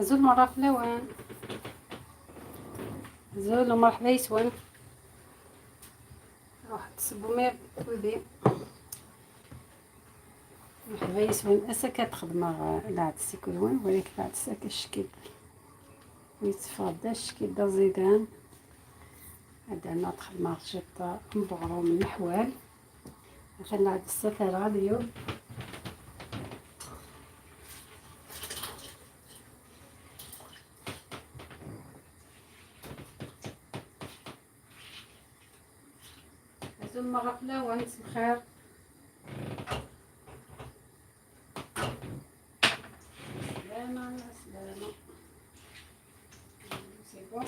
أزول مرة فلاوان أزول ومرحبا يسوان. روح تسبو مير وذي مرحبا يسوان. أسا كتخدم العدس كلوان، ولكن العدس كشكل ويتفضل الشكل دا زيدان. هذا ناطخ المارشيطة مبغرو من الحوال. مثلا العدس الراديو أزول مرة فلاوان الخير. سلامة سلامة c'est bon.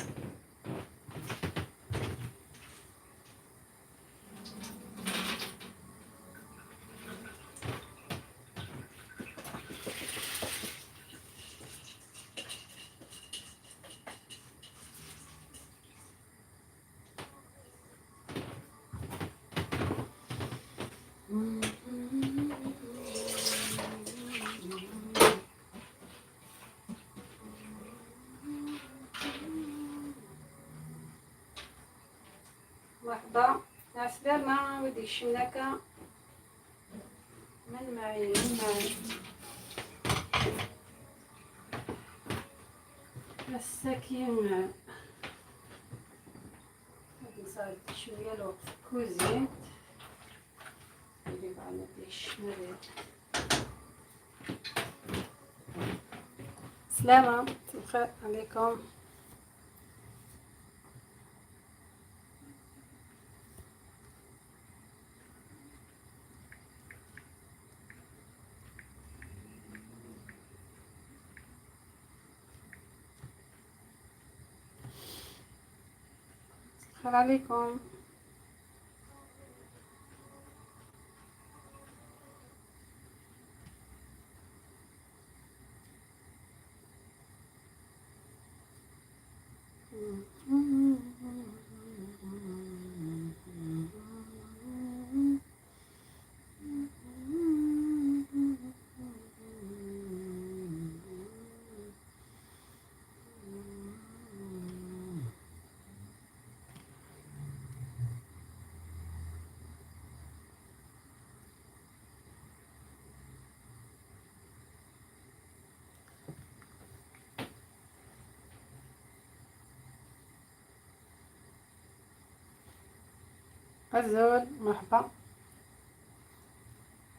مرحبا عسلامة ودي الشناكة. من معي من معي السكين نصايب شوية الوقت كوزينت اللي بعنا دي. سلامة الخير عليكم. الخير عليكم. أزول مرحبا.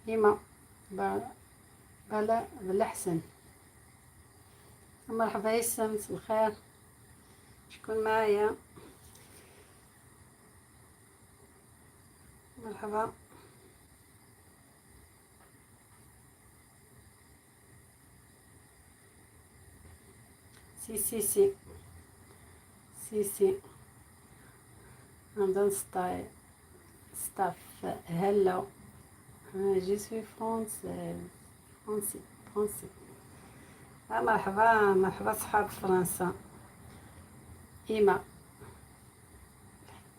إيما بلا بلا حسن. مرحبا يسم الخير. شكون معايا؟ مرحبا. si si si si si عندنا style staff. Hello, je suis français français français. مرحبا مرحبا صحاب فرنسا. إيما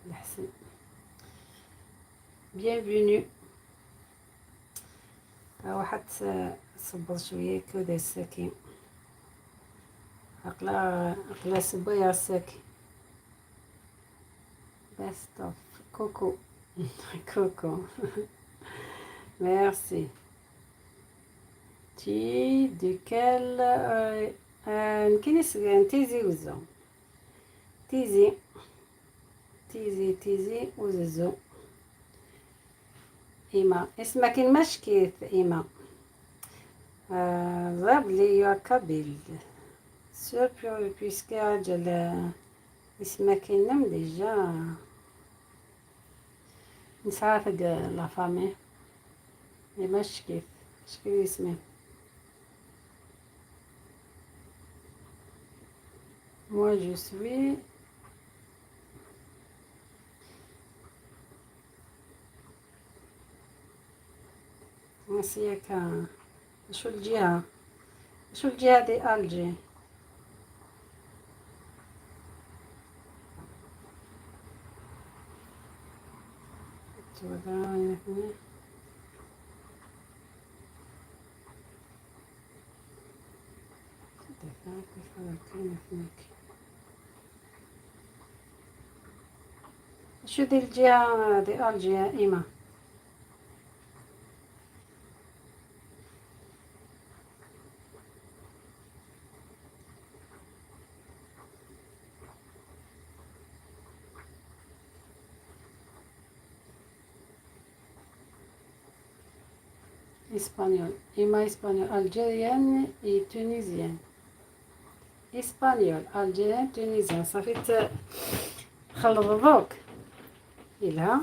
الحسن bienvenue. واحد صبر شوية كودا الساكن أقلا أقلا سبويا الساكن. Best of coucou coucou merci. Tu de quel كاين تيزي وزو تيزي تيزي تيزي وززو. إيما اسمها كاين مشكيت إيما ضرب لي يا kabyle sûr puisque راجل اسمها كاين déjà نسعى la famille ماشي كيف شكون اسمه. Moi je suis نسيك. شو الجهة شو الجهة دي Alger شو دي الجهة دي Alger إيما؟ Espagnol إيما espagnol algérienne et tunisienne، espagnol algérienne tunisienne. صافي تخلط إلها.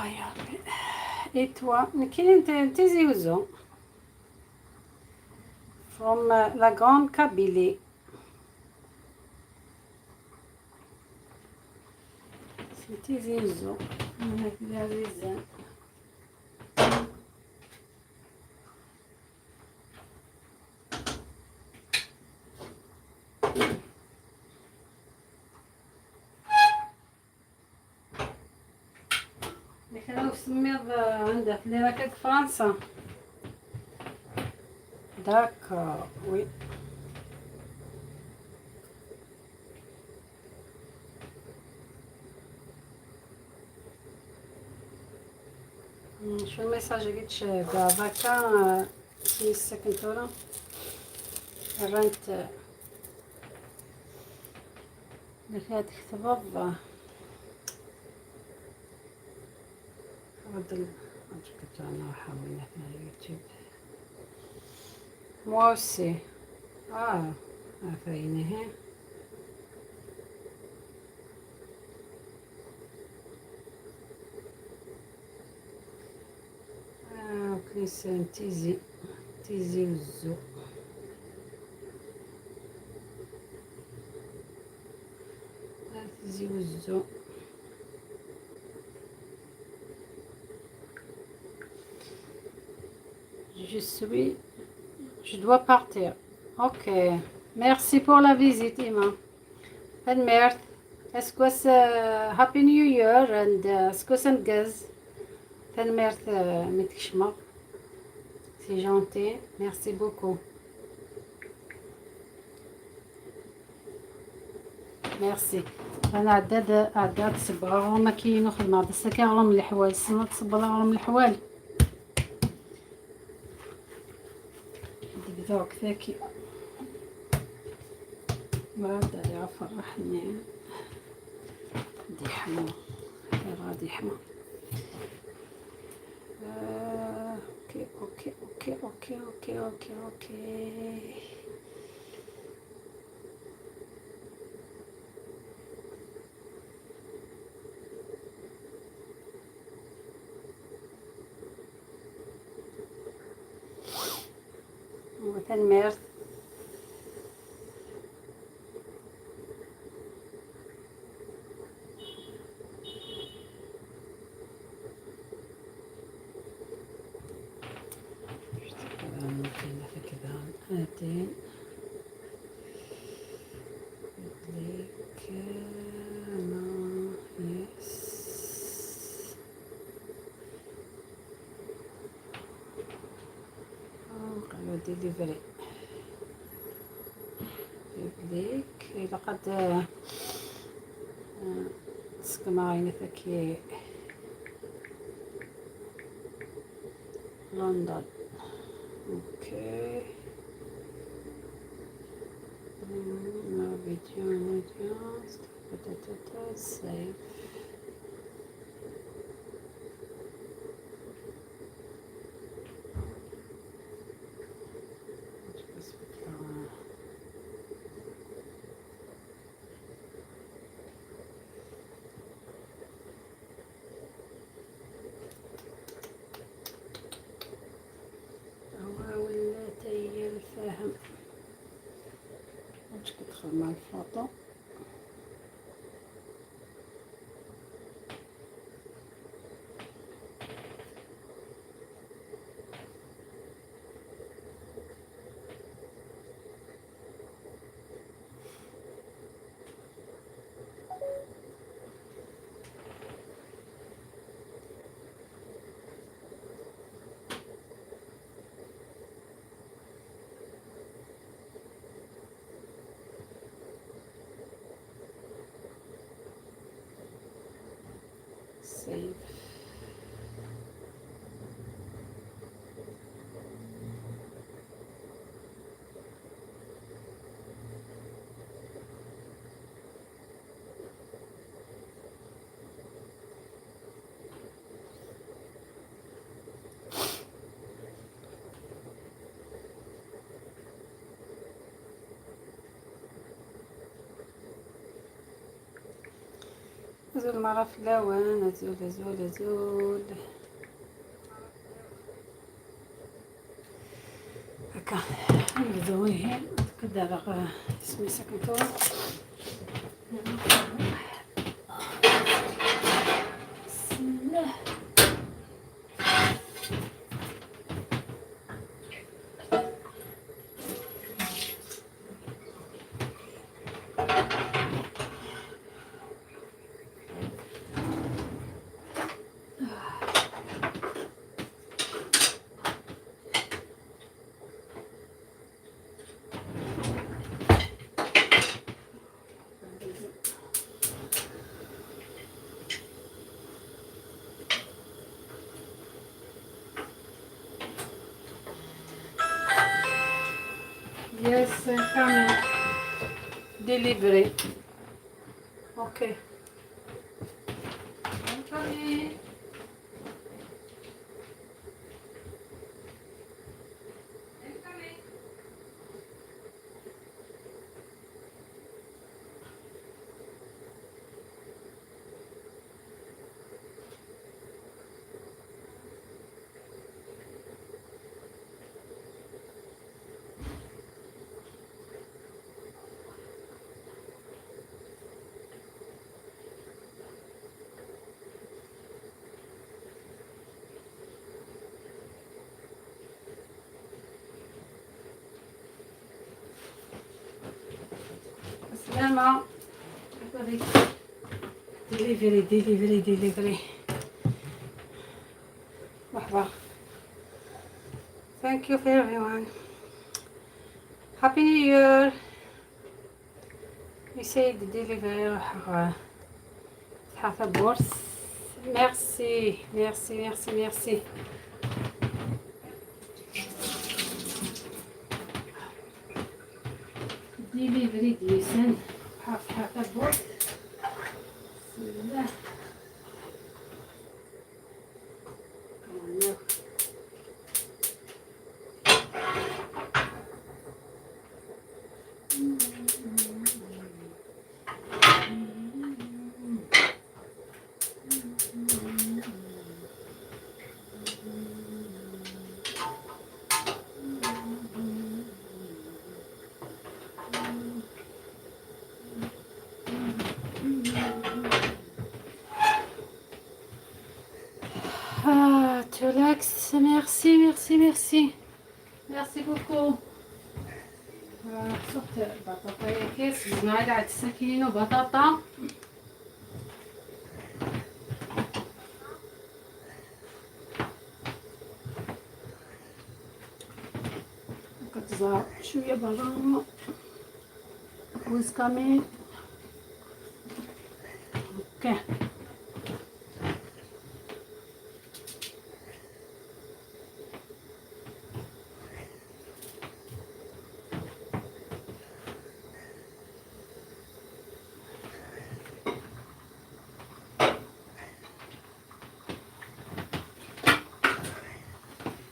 يا ربي. Et toi, كاين تيزي وزو from la grande Kabylie. تيزي وزو عزيزان. سميض عندها في راكاك فرنسا. D'accord, oui. شو ال message اللي تشاف هكا في السكن تورا رانت اللي تكتب غدا حاولنا في اليوتيوب. Moi aussi. Ah, فاينه. كنيس تيزي تيزي وزو. تيزي وزو. Je suis... Je dois partir. Ok. Merci pour la visite, Ima. Tanemmirt. Aseggas Happy New Year and aseggas ameggaz. Tanemmirt mi tkecmeḍ. C'est gentil. Merci beaucoup. Merci. أنا عداد عداد صبغة ما كاين خدمة بس كيغرم الحوال السنة تصبغ غرم الحوال بدوك ذاكي بعد اللي فرحني غادي يحمو غادي يحمو. OK OK OK OK OK OK OK. Tanemmirt. كذا yes. Délivrer public إلا قد تسكما ثكي لندن. OK vidéo vidéo save. هو ولا هي الفاهم واش كتدخل مع الفوطو. Save. Azul مرة في اللون azul azul azul هكا نبداو هي كدابا سميتها كنتو. بسم الله. Yes, coming. Delivery. Okay. I'm coming. I'm coming. السلامة. Delivery, delivery, delivery. مرحبا. Thank you for everyone. Happy New Year. We say the delivery روح حافة بورس. Merci, merci, merci, merci. Delivery ديسن حافة بورس. بسم الله. Come on now. Ah, Tolax, merci, merci, merci. Merci beaucoup. صرت بطاطا كيس زعما عاد السكين وبطاطا. كتزهر شوية برا. Who's coming? Okay.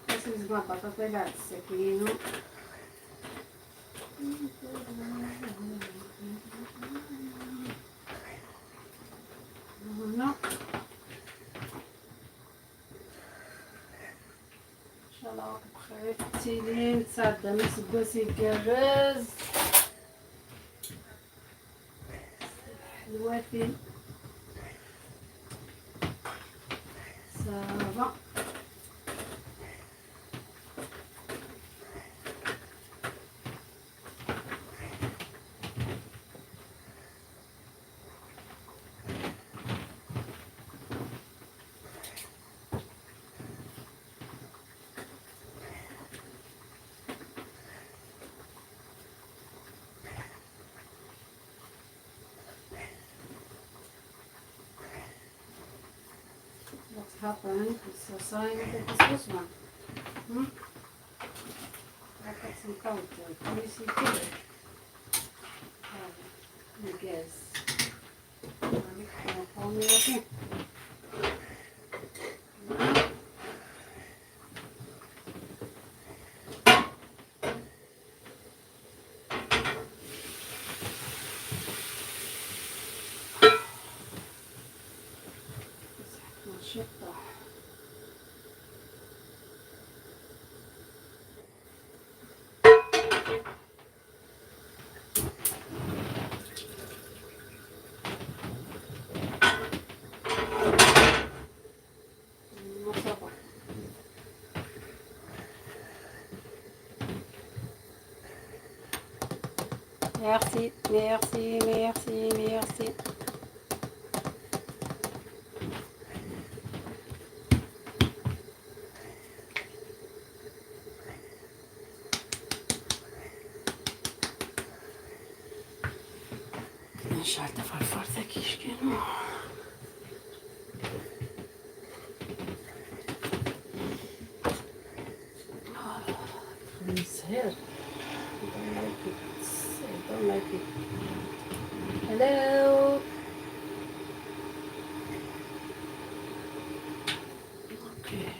بس بطاطا بعد السكين. هنا ان شاء الله بخير تيلين تسعد مسكوسي الكرز حلواتي ça va. Happen. So sign this one. الغاز. شطح. Merci, merci, merci, merci. نشعل فرفرتك كيش كانوا. سهر. I don't like it. I don't like it. Hello. Okay.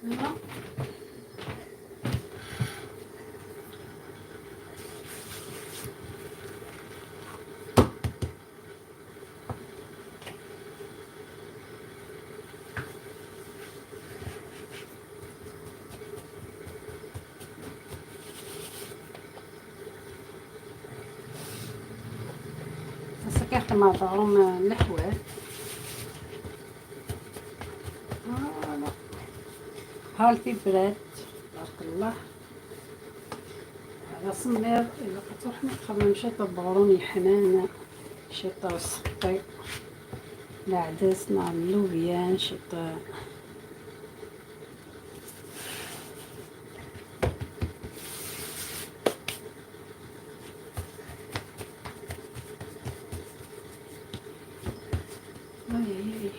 Non. كيخدم مع الحوال. Voilà, healthy bread. تبارك الله. هذا صمير الا كتروح تخمم شي طبغرون يحنان شي طرسقي العدس نع اللوبيان شي. اي اي.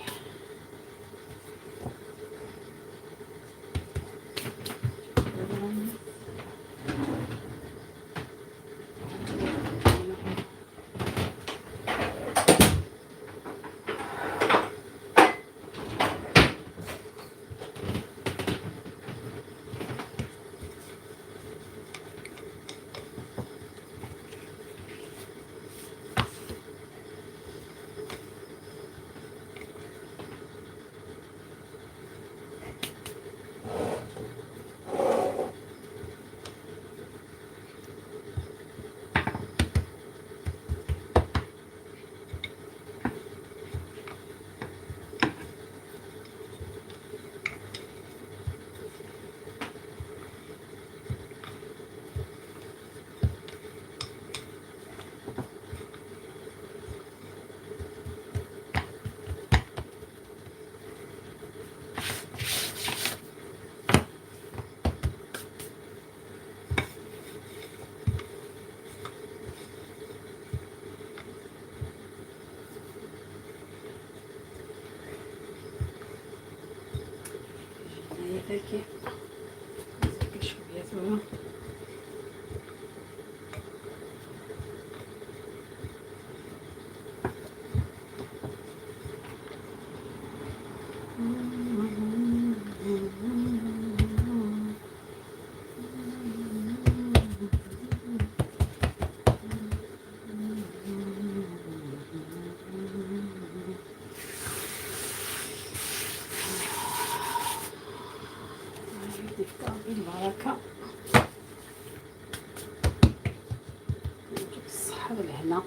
ذاكي شوية ثوم. البركة، الصحة والهنا.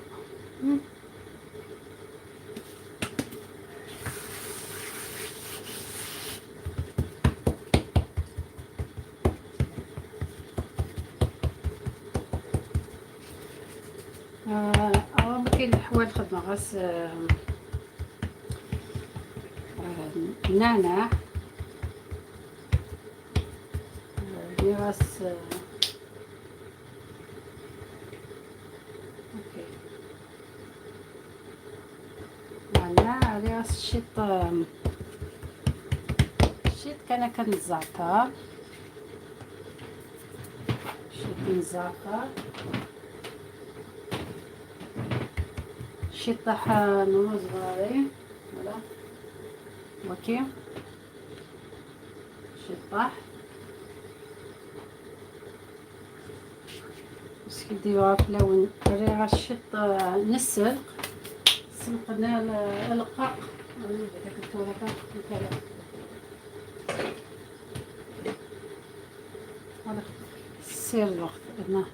ما كاين الحوال خدمة غاس نعناع غاس. OK نعناع غاس شيط شيط كان كان الزعتر، شيط الزعتر، شي طحان وصغاري voilà. OK شي طاح بس كيديروها في لون ريغ الشط نسلق سلقنا القاق سير الوقت هنا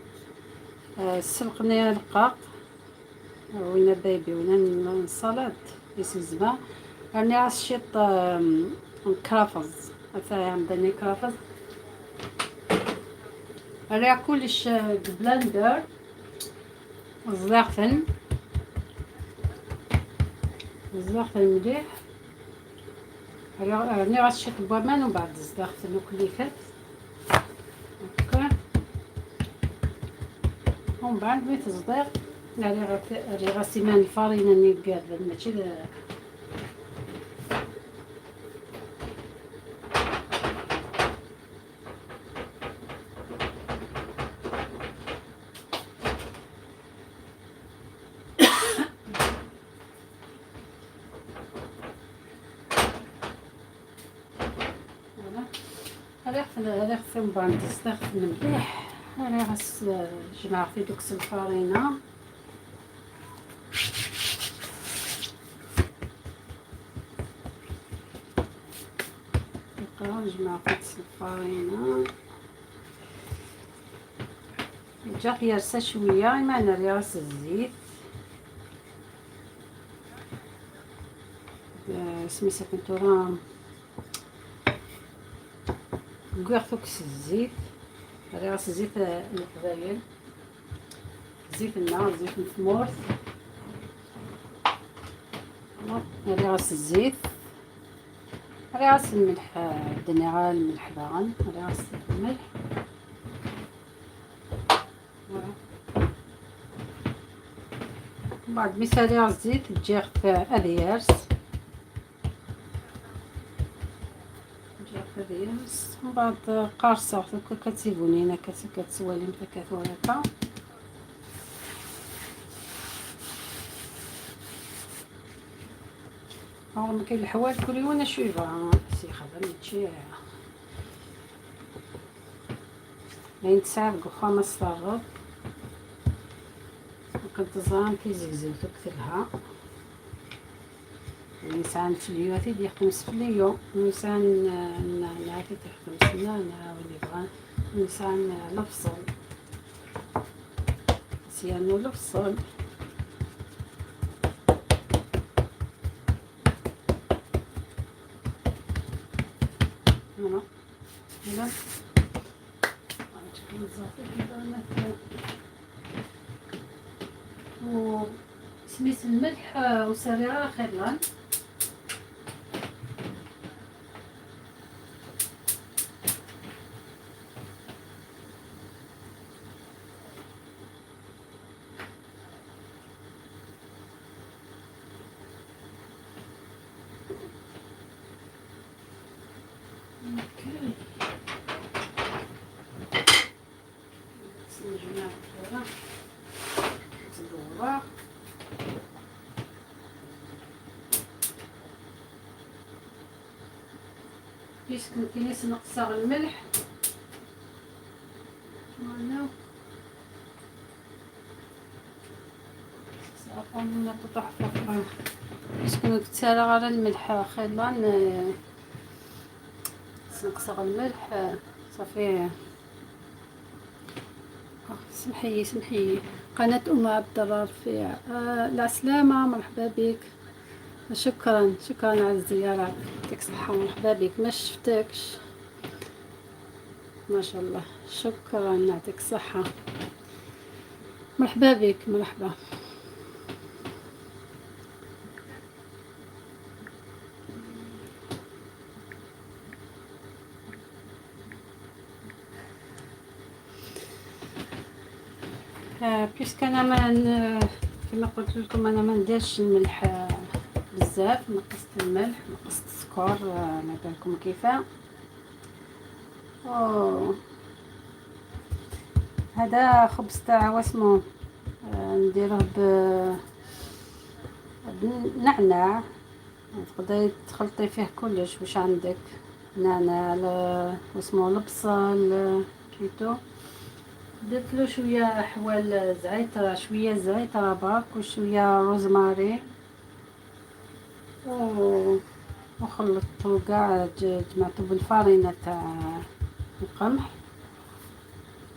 سلقنا القاق وين بيبي وين الصلاة يسزما راني عشيط كرافز مثلا عندني كرافز راه كلش blender زلاغثن زلاغثن مليح. راني غشيط بوامان ومن بعد زلاغثن وكليفات هكا ومن بعد بغيت الزديق ري غاسيمان الفارينة ني قاد ماشي هذا خصو بعد تستخدم مليح. راه غاس جمع في دوك الفارينة نجمع في الفارينة جا يرسى شوية ما نرياس الزيت سميتها كنتو كويغ الزيت غاس الزيت القبايل زيت النار زيت الثمورث غاس الزيت غاس الملح دنيا الملح باغن غاس الملح. بعد مثالي الزيت تجي أذيارس من بعد قارصة كتسيبوني هنا كتسوالي مثل كثوريطة. هو ما كاين الحوال كل يوم شو يبغى سي خدم هادشي لين تسعة خمس طرد وكنت زان كيزكزك تكتلها الإنسان في اليوم يخدم في اليوم الإنسان نعرف يخدم سنة نعاون يبغى الإنسان الفصل سيانو الفصل. هنا هنا و سميت الملح وسريعة خيرلان. OK. voilà تدورة. puisque كاين نقصر الملح voilà puisque نكتسالى غير الملح خيلا نقصر الملح صافي. سمحي سمحي. قناة أم عبد الرفيع، العسلامة، مرحبا بك، شكرا شكرا على الزيارة، يعطيك الصحة، مرحبا بك، ما شفتكش ما شاء الله، شكرا يعطيك الصحة، مرحبا بك، مرحبا. puisque انا ما كما قلت لكم انا ما نديرش الملح بزاف، نقصت الملح نقصت السكر، على بالكم كيفاه. هذا خبز تاع واسمو نديروه بنعناع، تقدري تخلطي فيه كلش واش عندك، نعناع واسمو البصل plutôt. درت له شوية حوال زعتر، شوية زعتر برك وشوية روزماري وخلطته كاع، جمعته بالفارينه تاع القمح،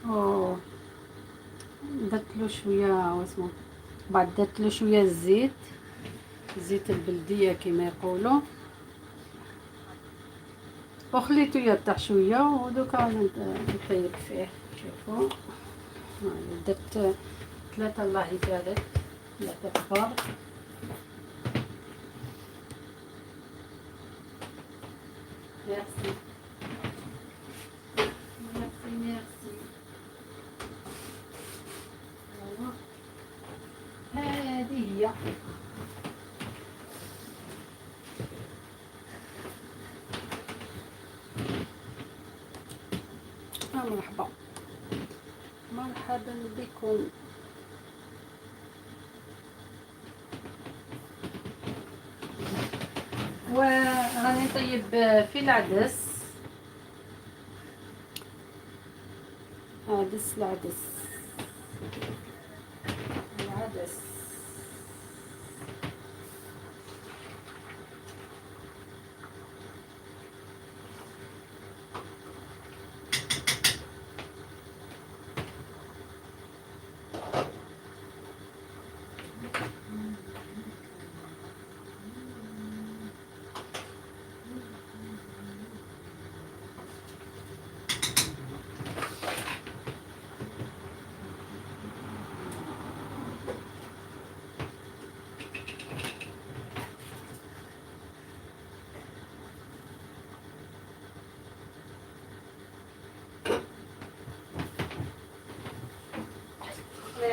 و درت له شوية واسمو، بعد درت له شوية الزيت، زيت البلدية كما يقولوا، وخليته يرتاح شوية. ودوكا نطيب فيه. شوفوا درت 3 الله يبارك، 3 كبار. merci merci merci. هذه هي. مرحبا مرحبا بكم. وراني نطيب في العدس، عدس العدس العدس.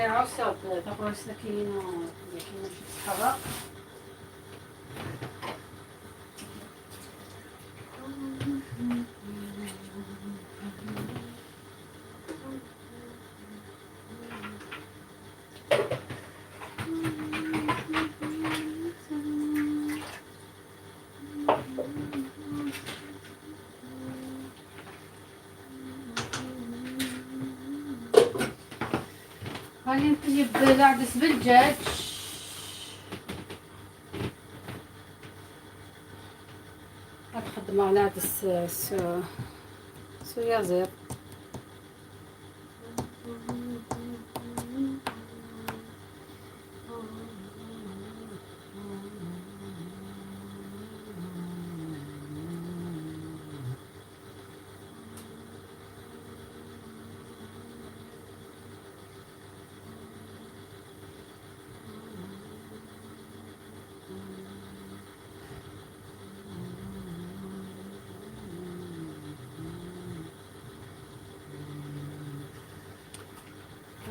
عصب تقول سكينة كاينة تتحرق. غادي نطيب العدس بالدجاج. غنخدم على العدس سويا زيت.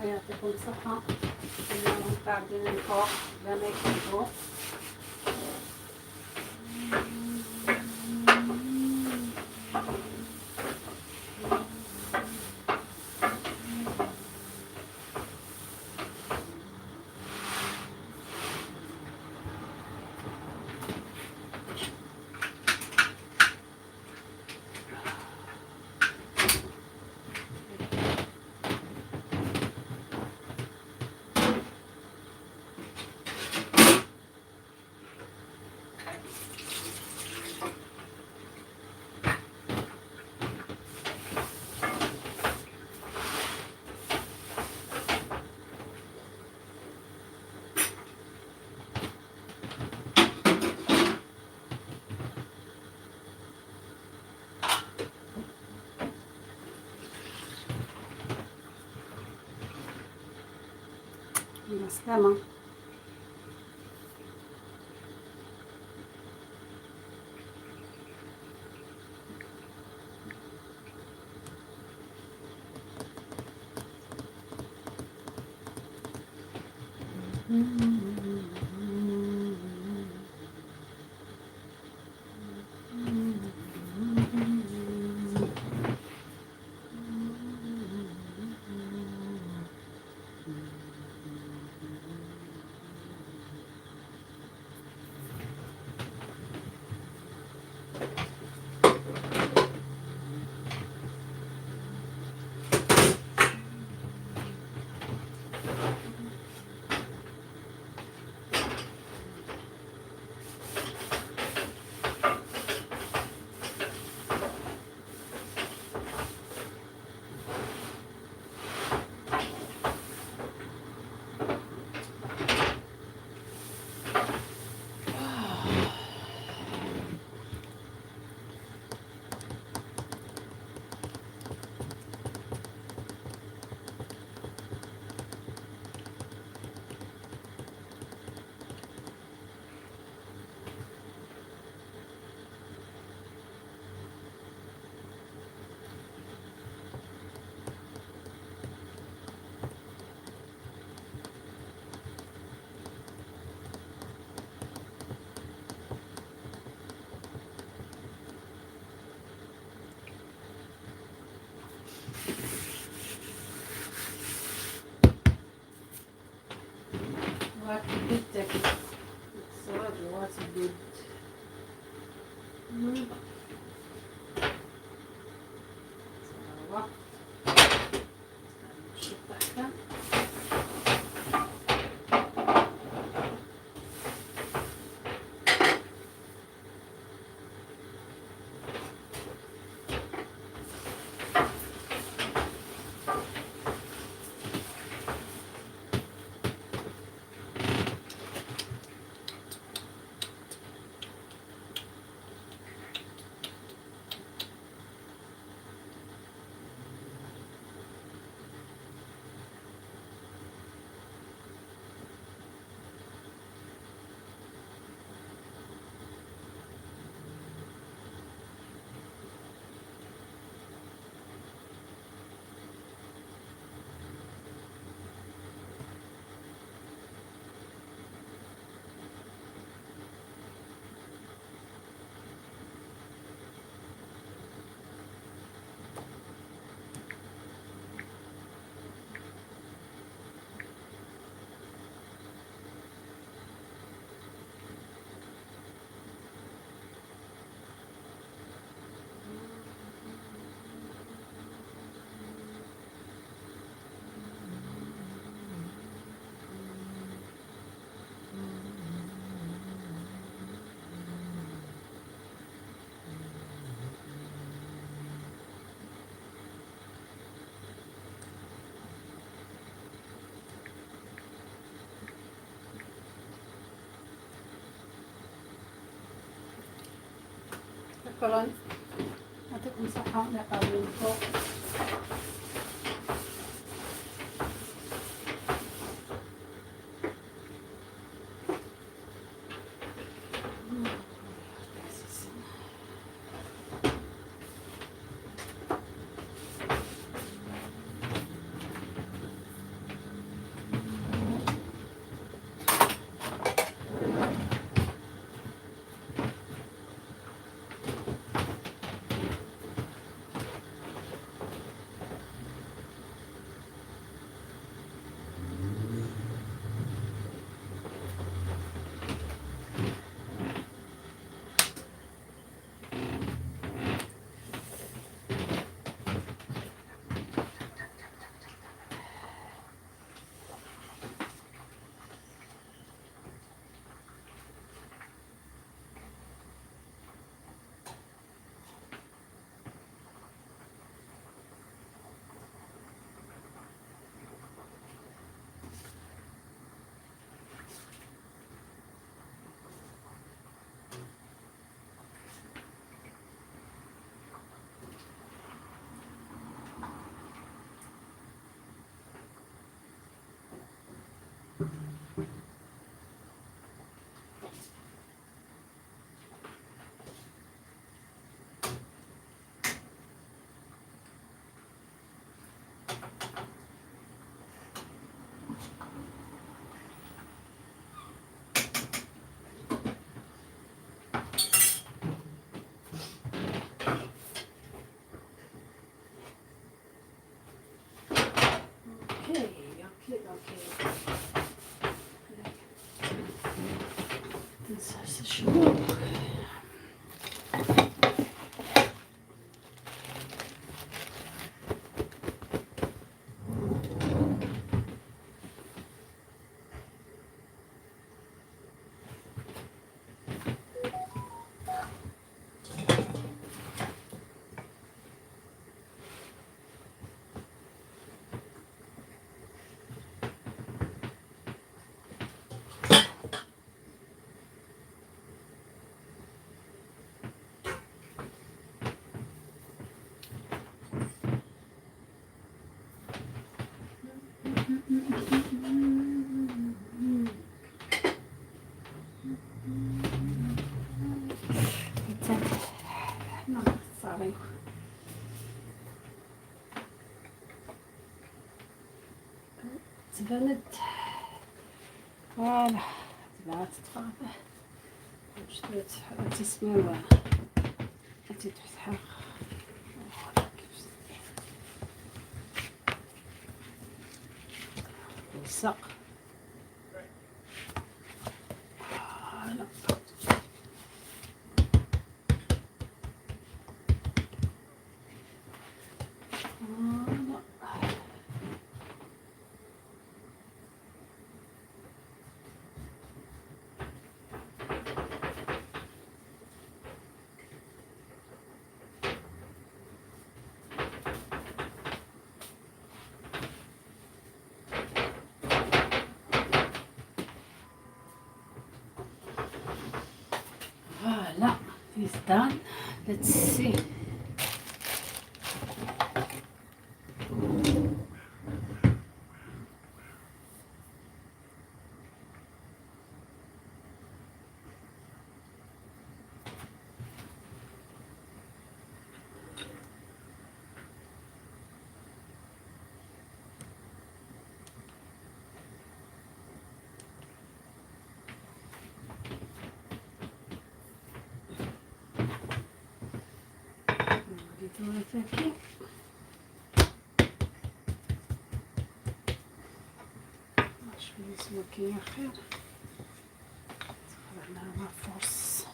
يعطيكم الصحة، قاعدين الفوق بلا ما يكذبوا. مع السلامة. وكبدتك صوت وتبد. شكرا، يعطيكم الصحة. نقابل فوق. Sorry. تبانت voilà تبانت تفاضح باش تسميو تتحرق. لصق voilà. Voilà, it's done. Let's see. شوية سمكية خير تخرج la force.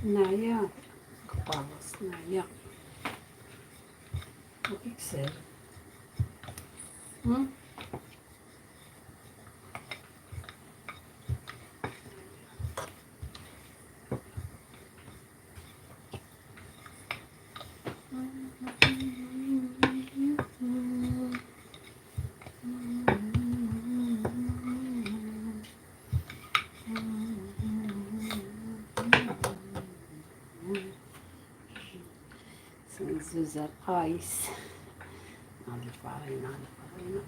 نعيا كبارس نعيا وإكسل. زوزة القايس على الفارينة على الفارينة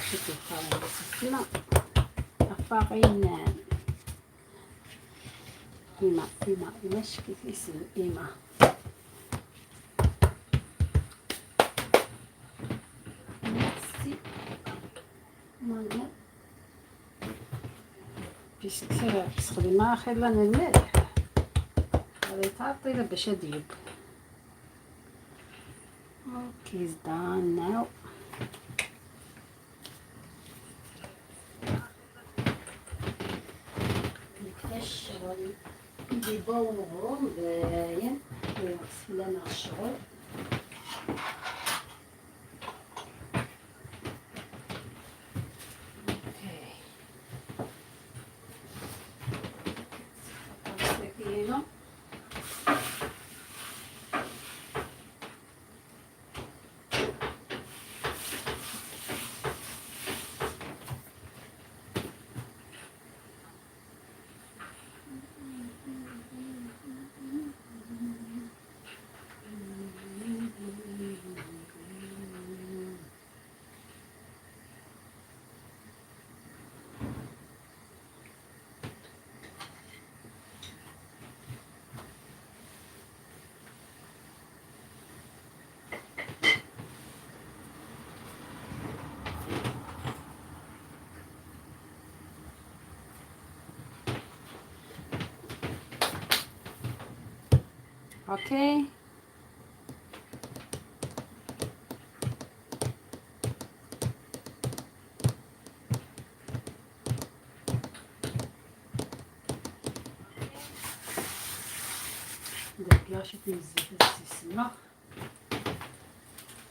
شفت الفارينة الفارينة إيما إيما إيما كيف اسم إيما. ميرسي ماما puisque تستخدمها خير لنا الملح غادي تعطي باش يذيب. Okay, it's done now. كيفاش غادي نجيبو ونغرم باين ويغسل لنا الشغل. Okay. سكينة. Okay. ندير شوية الزيت السمنة.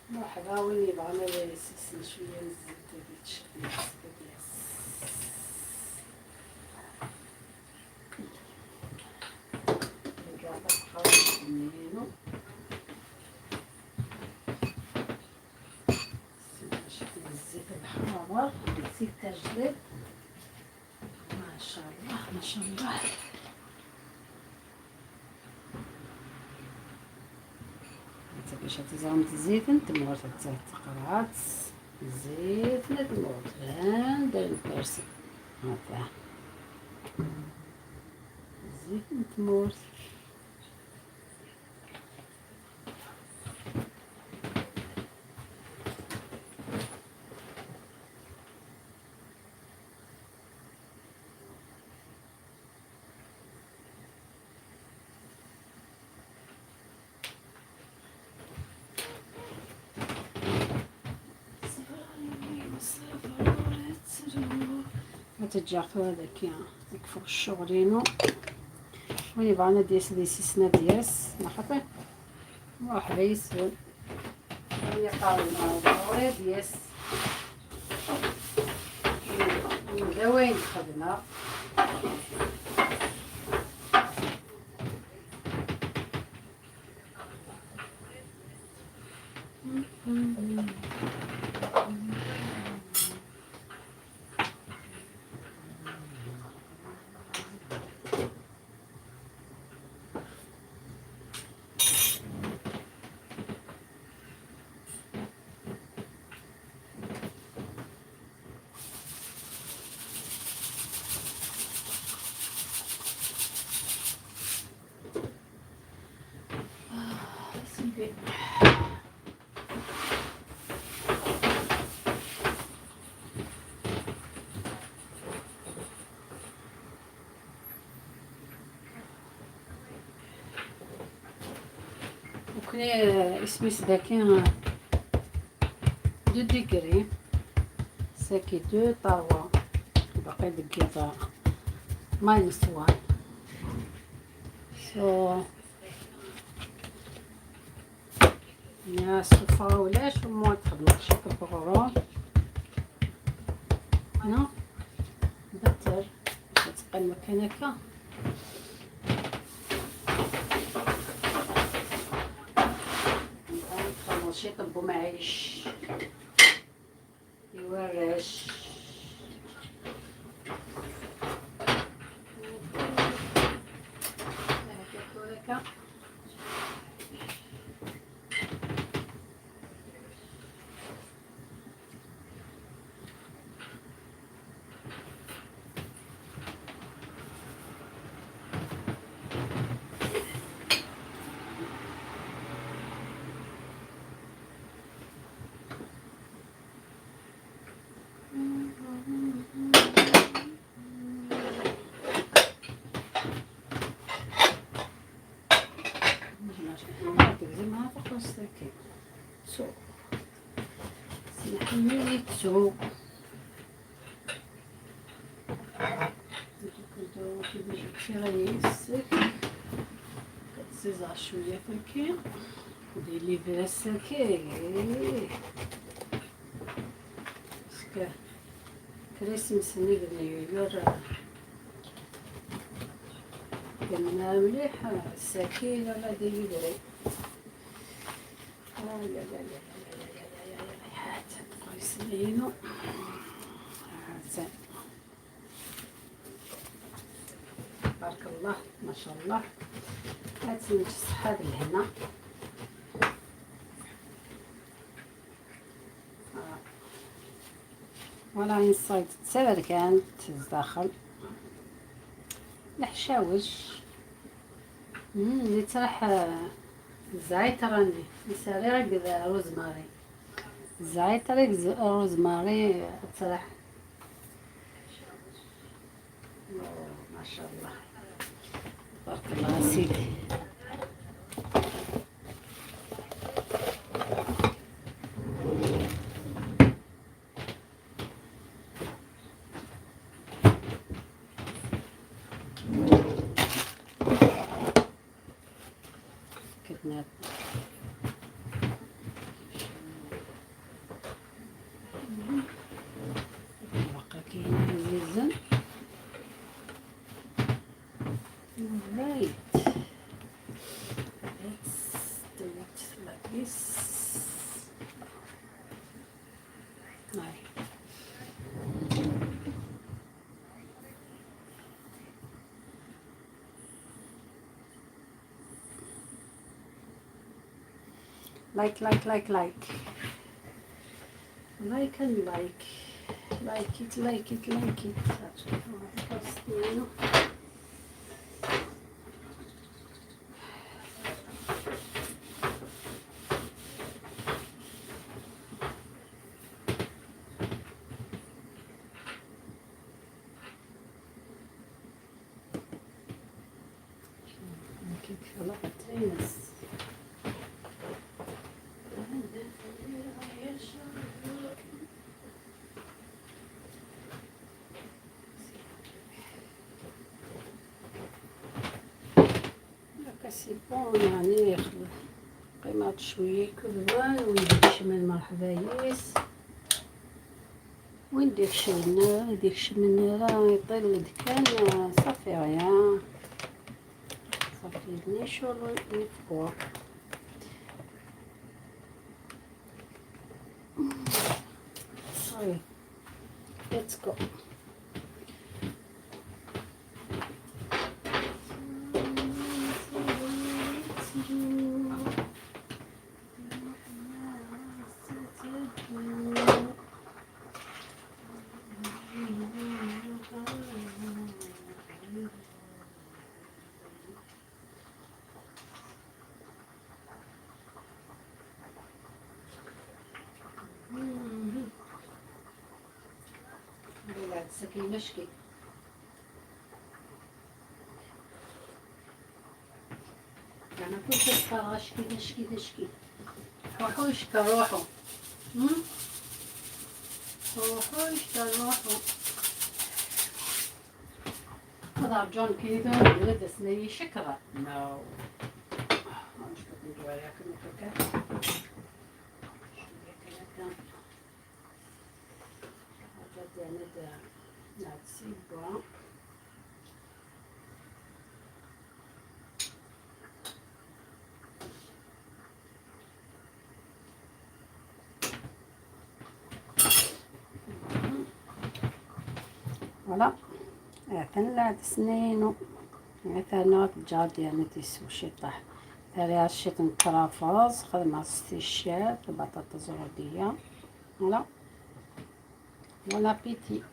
مرحبا واللي بغا ما يسسن شوية الزيت ديال الزيت الحار زيت الجديد. ما شاء الله ما شاء الله. باش تزرم الزيت نتمورت تقرات زيت نتمورت ندير الكرسي هكا زيت نتمورت. تجاخذ هذاك يكفو الشغلينو وين يبغانا دياس دي سيسنا دياس نخطي مرحبا يسول يقاوم ضروري دياس وين خدنا. وكني اسمي سداكين 2 degrés ساكي 2 3 باقي دقيقة -1. so يا السفرة ولاش ومو تخدم شي بغرون no better تبقى المكان هكا. شي طبو معيش يورش هكا. So سمحني كتزيزع شوية فكي دير لي فاسكي parce que Christmas نيغ New Year كان مليح الساكين ولا ديليفري. لا لا لا لا لا لا لا يسلينو بارك الله ما شاء الله. هاتي الصحة بالهنا. voilà inside تسافر كانت الداخل الحشاوش اللي ترح زعتراني نسالي راه روزماري زعتر روزماري ترح ما شاء الله بارك الله سيدي. كدنا بقى كاين زيزن. Right, let's do it like this. Right. like like like like like and like like it like it like it. C'est bon يعني قيمة شوية كل وين مرحبا يس وين ديك شمن ديك شمن راه يطيل كان صافي غيا صافي نيشو نفكو. صافي let's go. سكي مشكي أنا كنت أشكي نشكي نشكي روحوا اشكى روحوا روحوا اشكى روحوا. هذا جون كيدو ولد سني شكرا نو voilà ثلاث سنين ثلاث جاد يعني تيسو شي طاح ثلاث شيط نكرافوز خدمة ستيشات البطاطا زرودية. voilà bon appétit.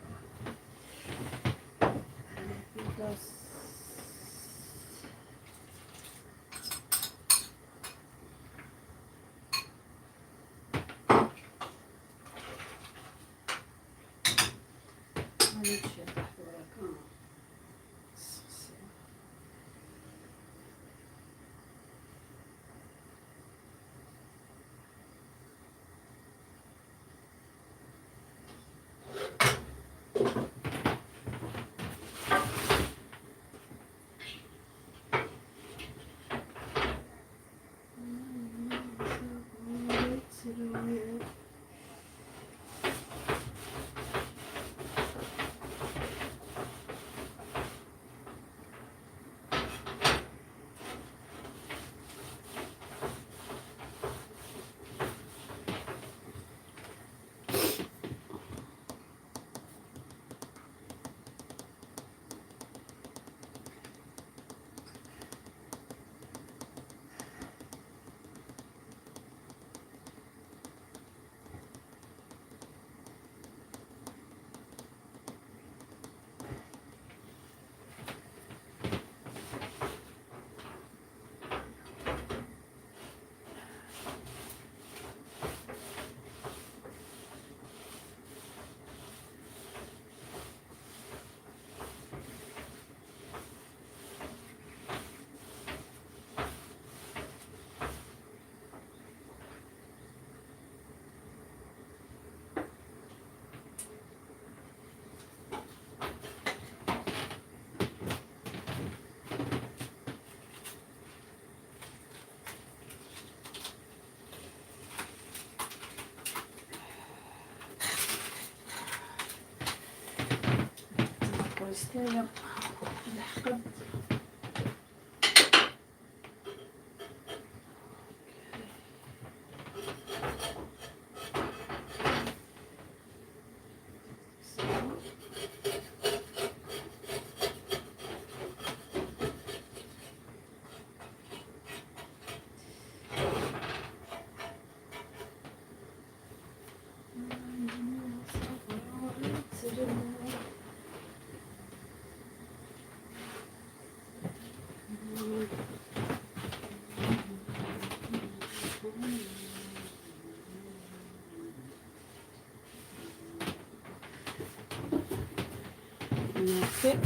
الحقد. Okay.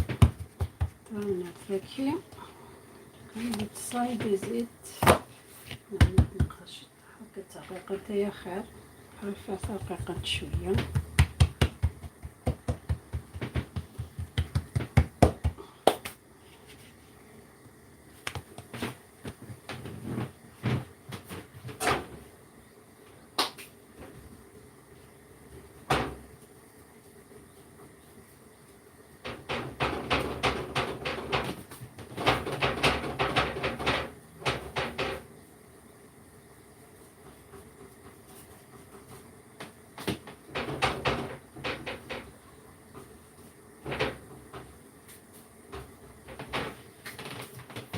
الفاكهة side is it. نبقاش هكا رقيقة يا خير، عرفت رقيقة شوية.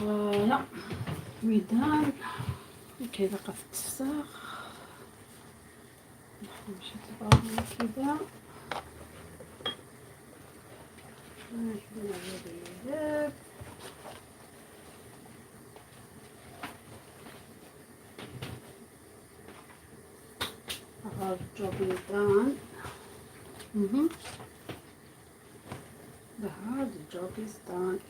Voilà, mesdames. Okay, بقى في التفساخ مش تبقى كذا. Our job is done. The hard job is done.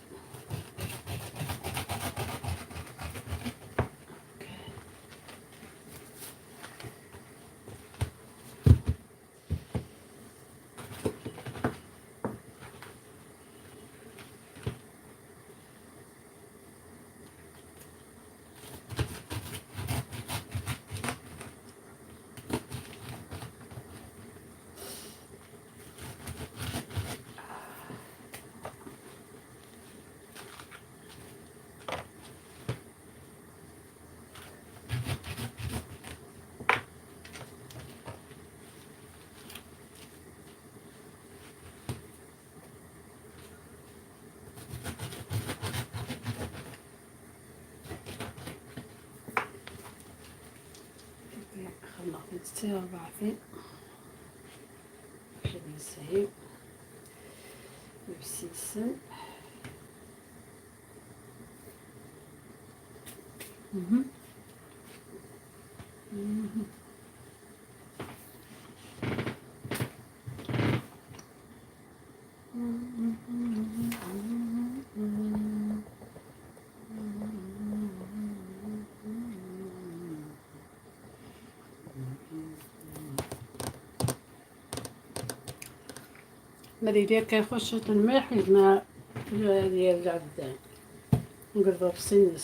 خلصت أربعة نسهي بسيسن. ماذا كيخش الملح ما ديال العبدان نقرب سن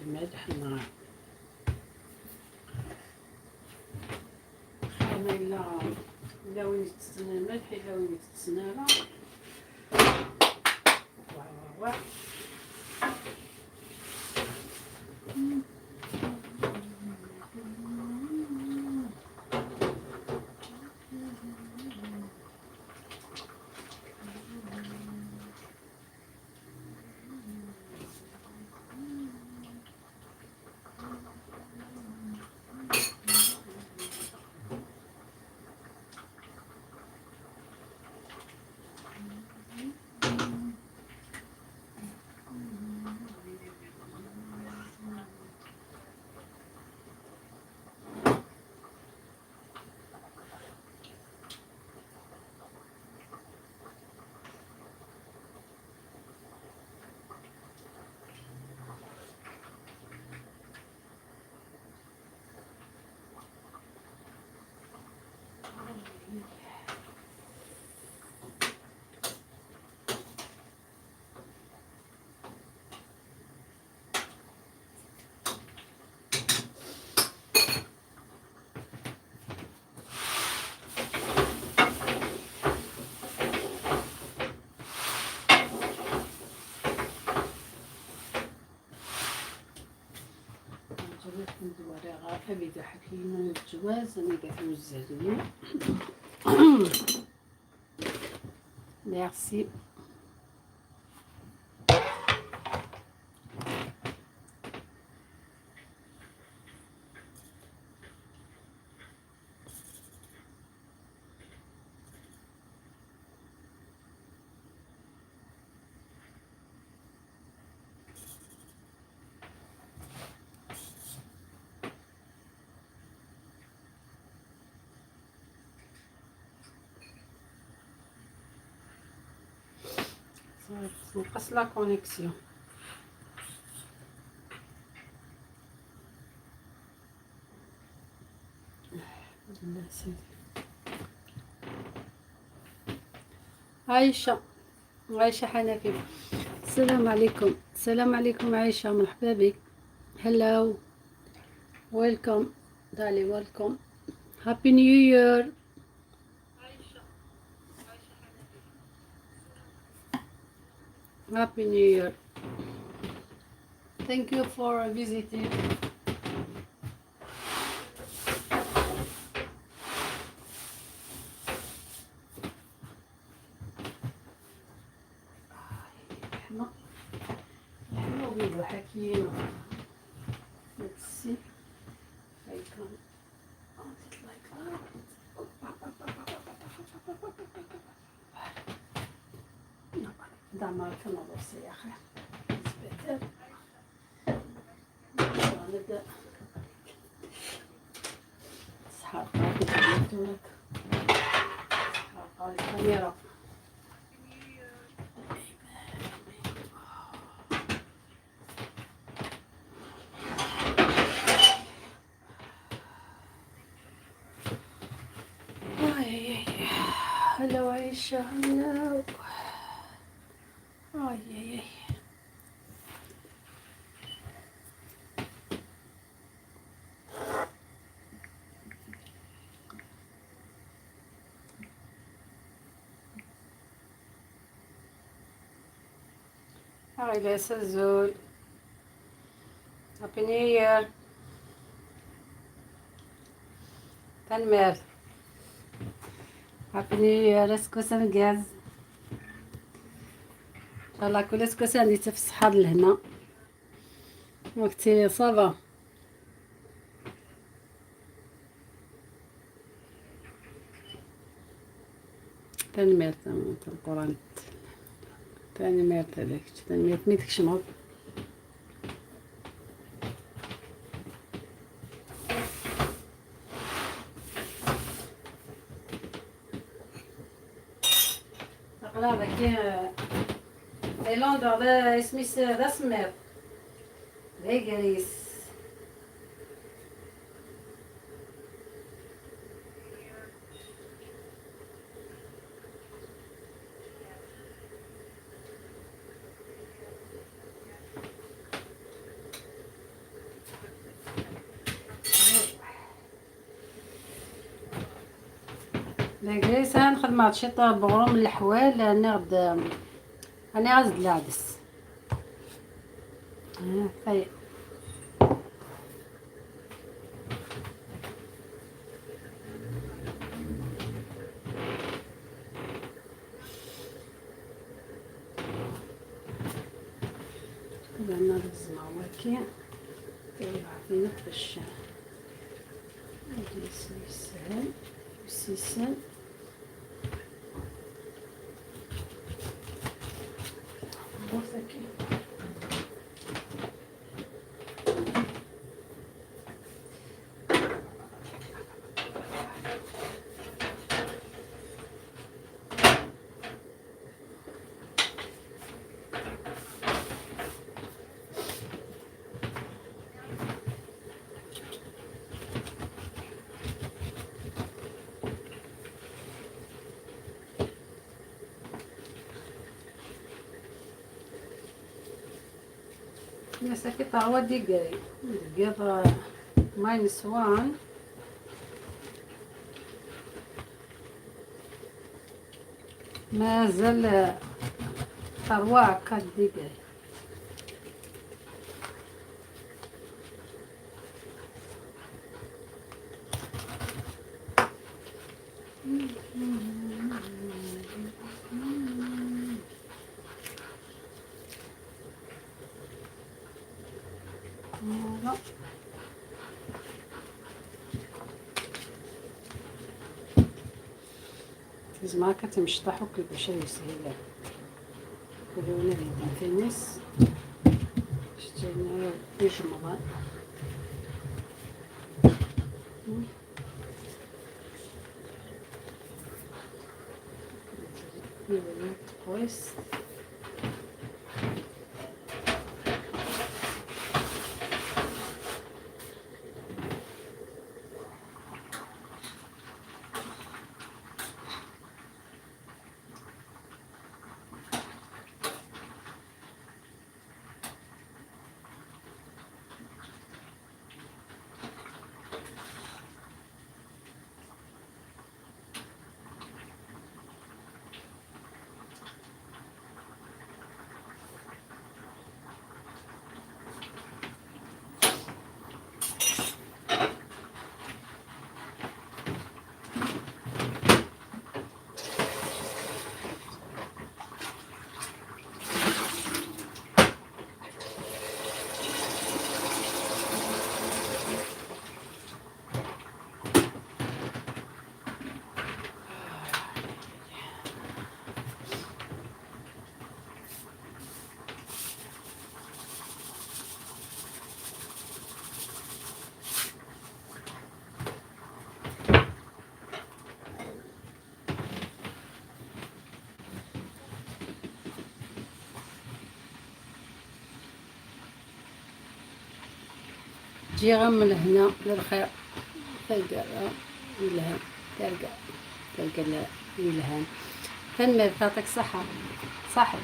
الملح النار خير إلا وين تسنى الملح إلا وين تسنى وا وا أبي حكيم الجواز أنا قاعد Merci. نقص la connexion. عايشة، عايشة حنفي، السلام عليكم. السلام عليكم عايشة، مرحبا بك. Hello, welcome دالي، welcome, happy new year. Happy New Year. Thank you for visiting. حنا وبيدو حكيم. Let's see if I can on it like that. دعما كنوض يا أخي. It's better. نبدأ سحر لك الكاميرا. اي اي، hello عايشة، hello. اي اي اي. Hi Azul. Happy New Year. تنمير. Happy New Year. اسكوس غاز. ان شاء الله كل اسكوس عندي في الصحة لهنا. وقتي ça va. تنمير القرآن. تنمير هذاك تنمير ميتك شنو. هذا كي تايلاند هذا اسمي ذا سمير غريس. لاكريس نخدم هادشي بغروم الحوال انا غد انا غزد العدس. طيب عندنا الزماوكي عطينا باش سهل سيسن. مساكي 3 degrés دقيقة -1. مازال 3 4 degrés. Voilà. زعما كتمشطح وكل شيء يسهل كلنا تنس شتينا يجمع. كويس. تجي غير من هنا للخير. تلقى إلهام، تلقى إلهام. تنمر تعطيك صحة صح.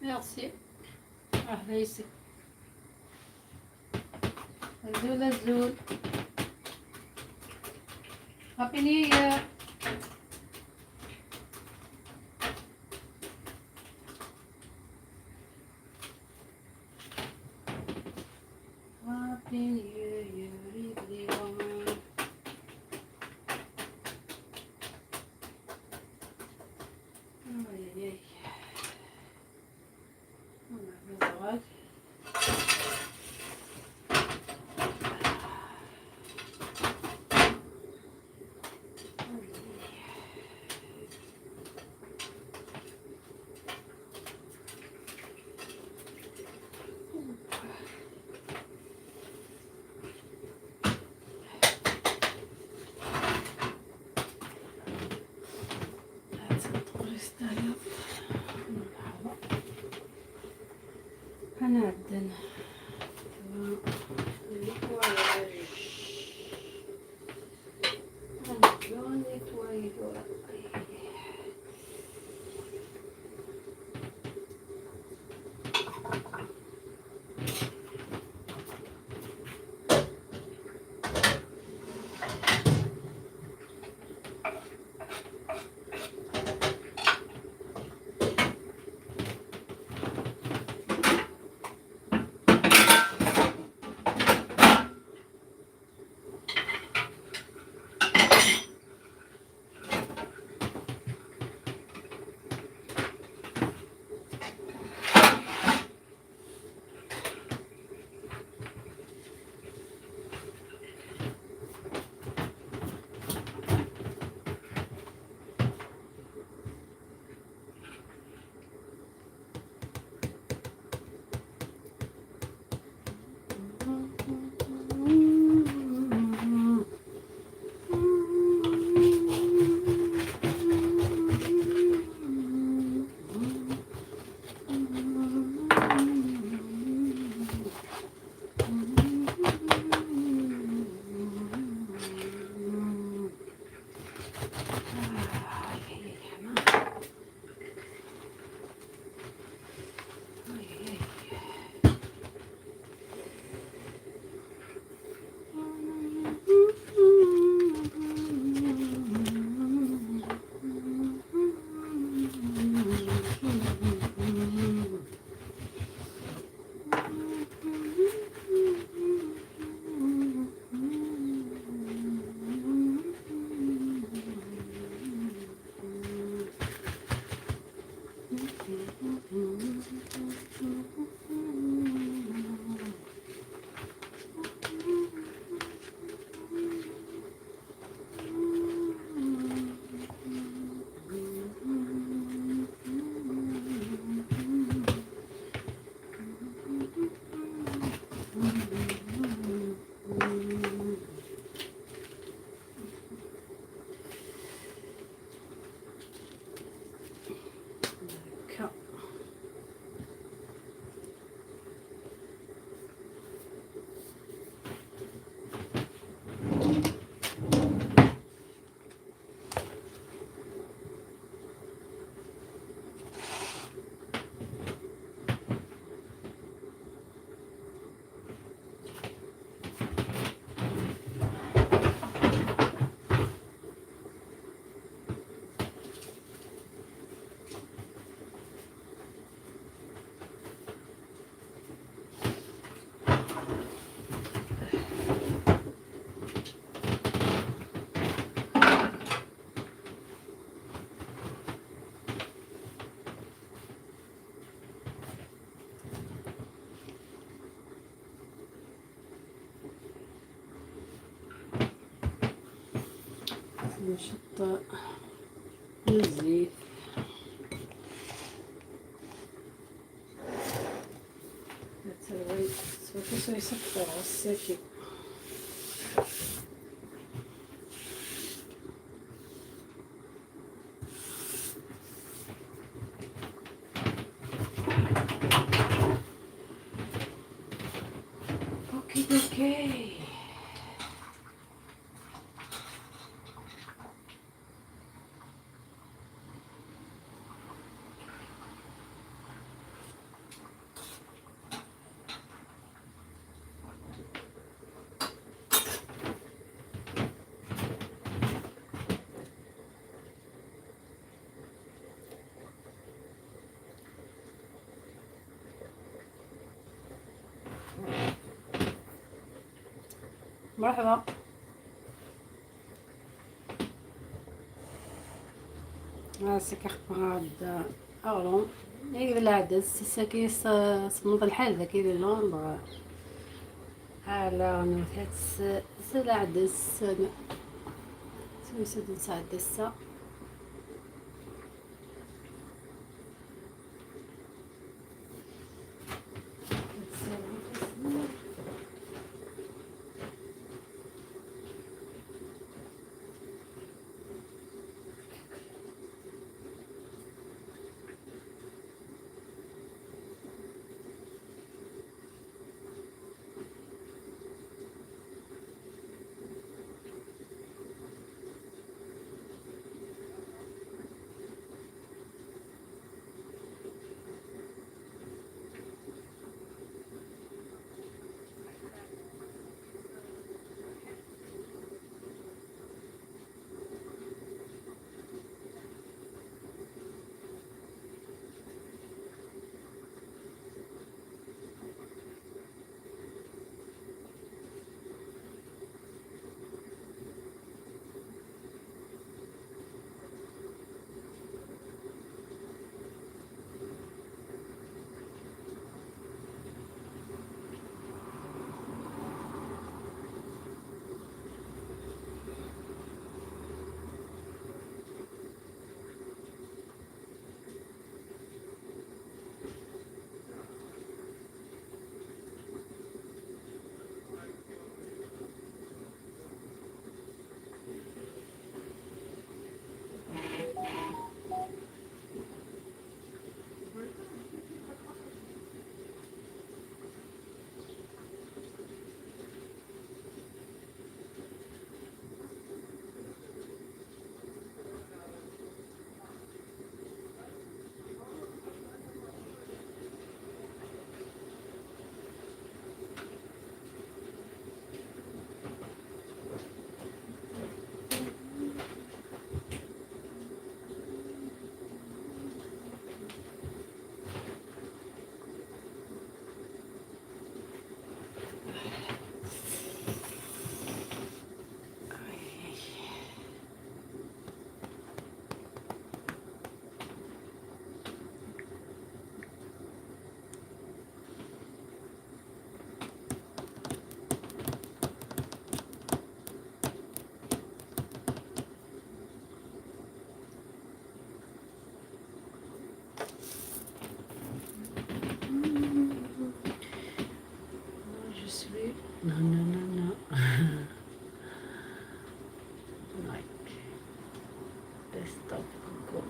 Merci. مرحبا يسك. أزول أزول. Happy New Year. Happy New Year, everyone. Ay, ay, ay. الزواج. أنا عندنا هكا. نشط الزيت. الساكن. Okay. مرحبا. سكر أغلون إيه العدس ساكي صمد الحال ذاك لوندر على نوثات العدس سويسد نسعدسة. No, no, no, no. Like best of coucou.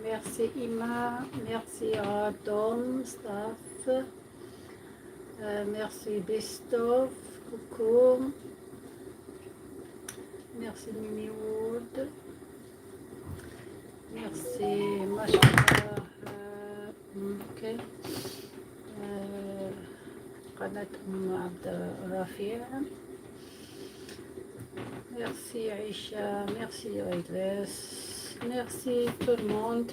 Merci Ima, merci Radom, staff, merci Bestov, coucou, merci Mimi Wood, merci ما شاء الله, ok, قناة أم عبد الرفيع. Merci Aïcha, merci Idriss, merci tout le monde.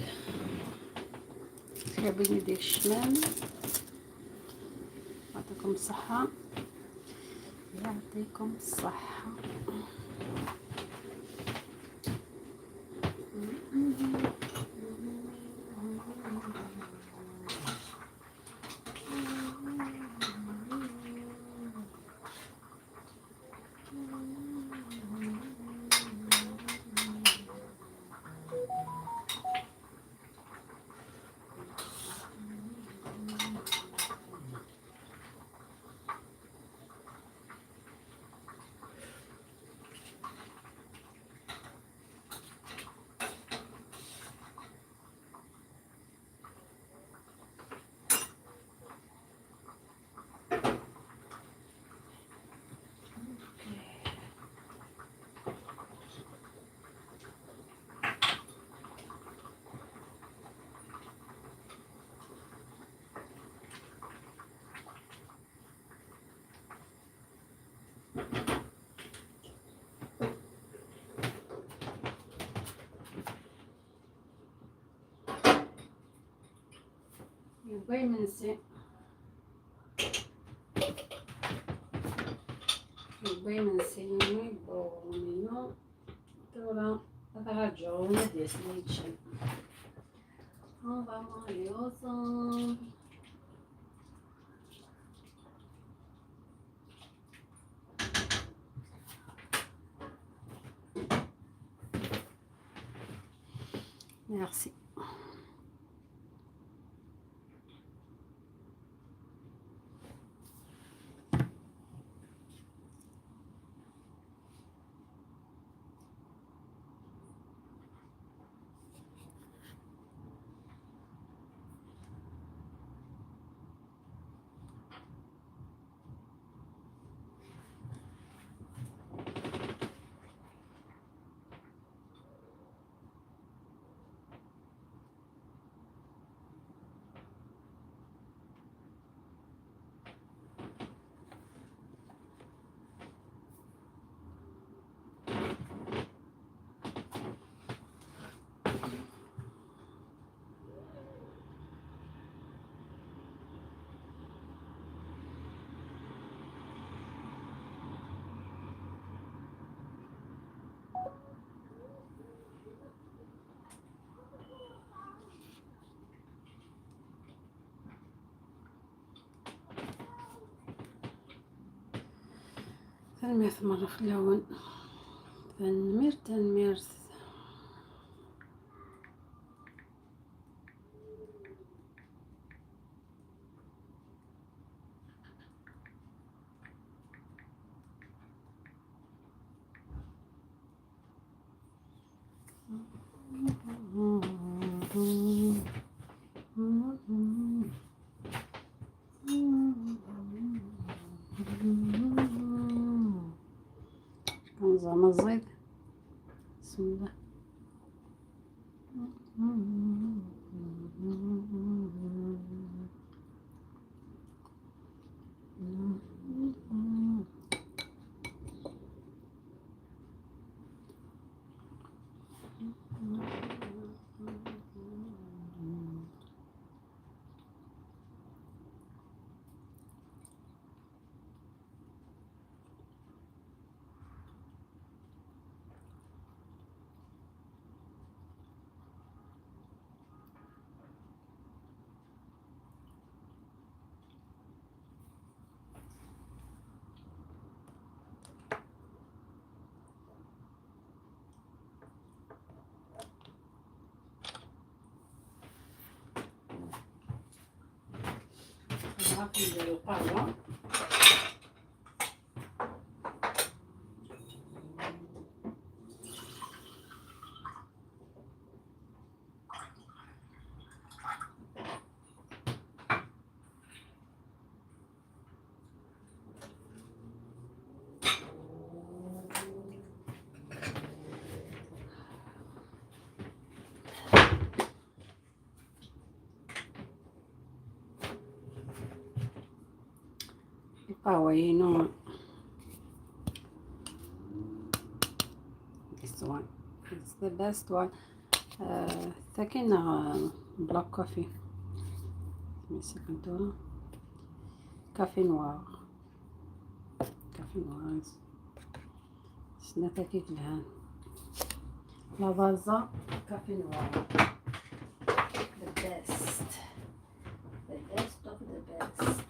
جايبين ديك الشمال، يعطيكم الصحة، يعطيكم الصحة. يبغي منسي بونينو تورا ragione di esserci. On va manger ensemble. Merci. تنميرت مرة في الأول، تنمير تنميرت. زعما الزيت، بسم الله. معاكم نديرو قهوة. القهوة this one it's the best one. ثاكينا black coffee second café noir، café noir سنا تاكيك لهان Lavazza café noir، the best، the best of the best.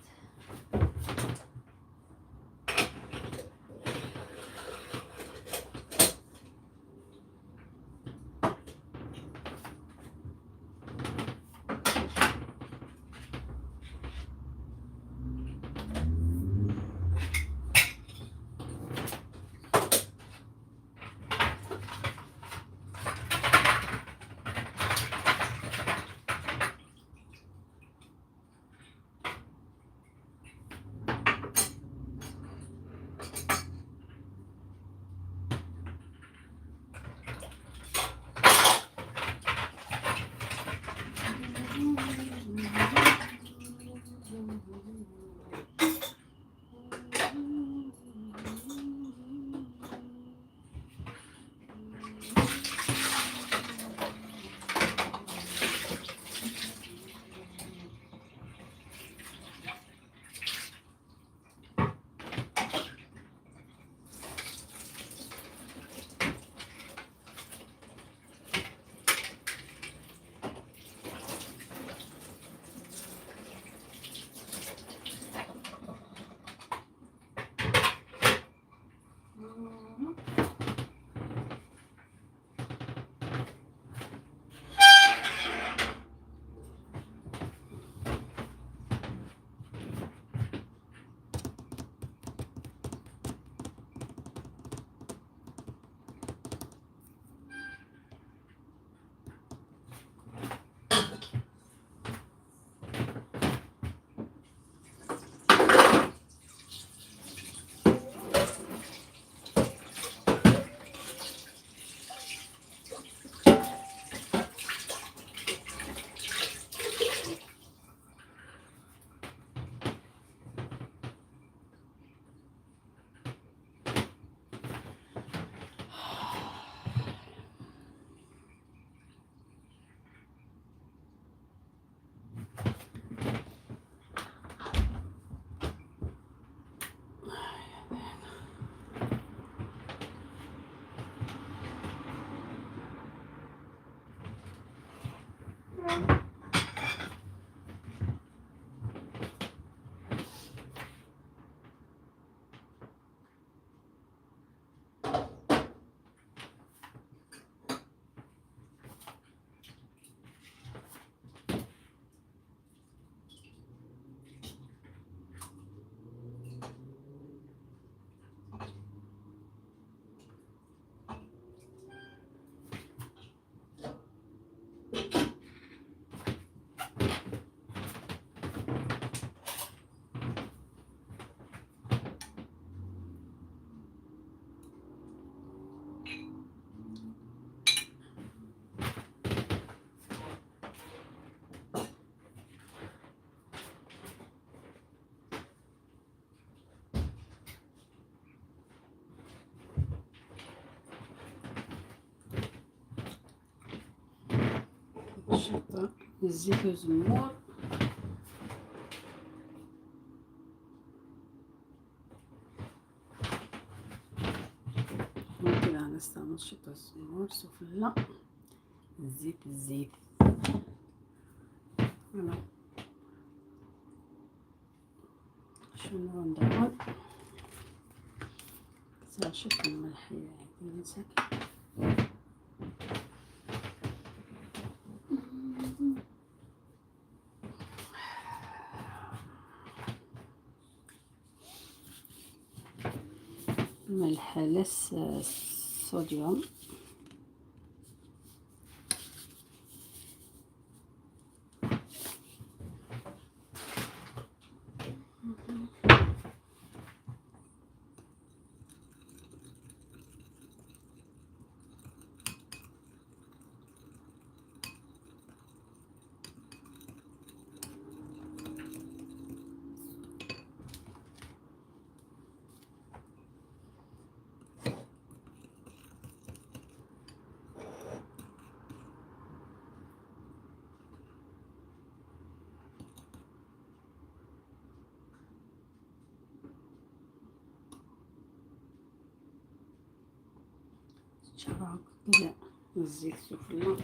الشطة، الزيت والزمور. ممكن نستعمل شطة الزمور سفلى الزيت الزيت. voilà، شنو ندير؟ شفت الملح يعني. الملح less sodium. كذا الزيت سفلى.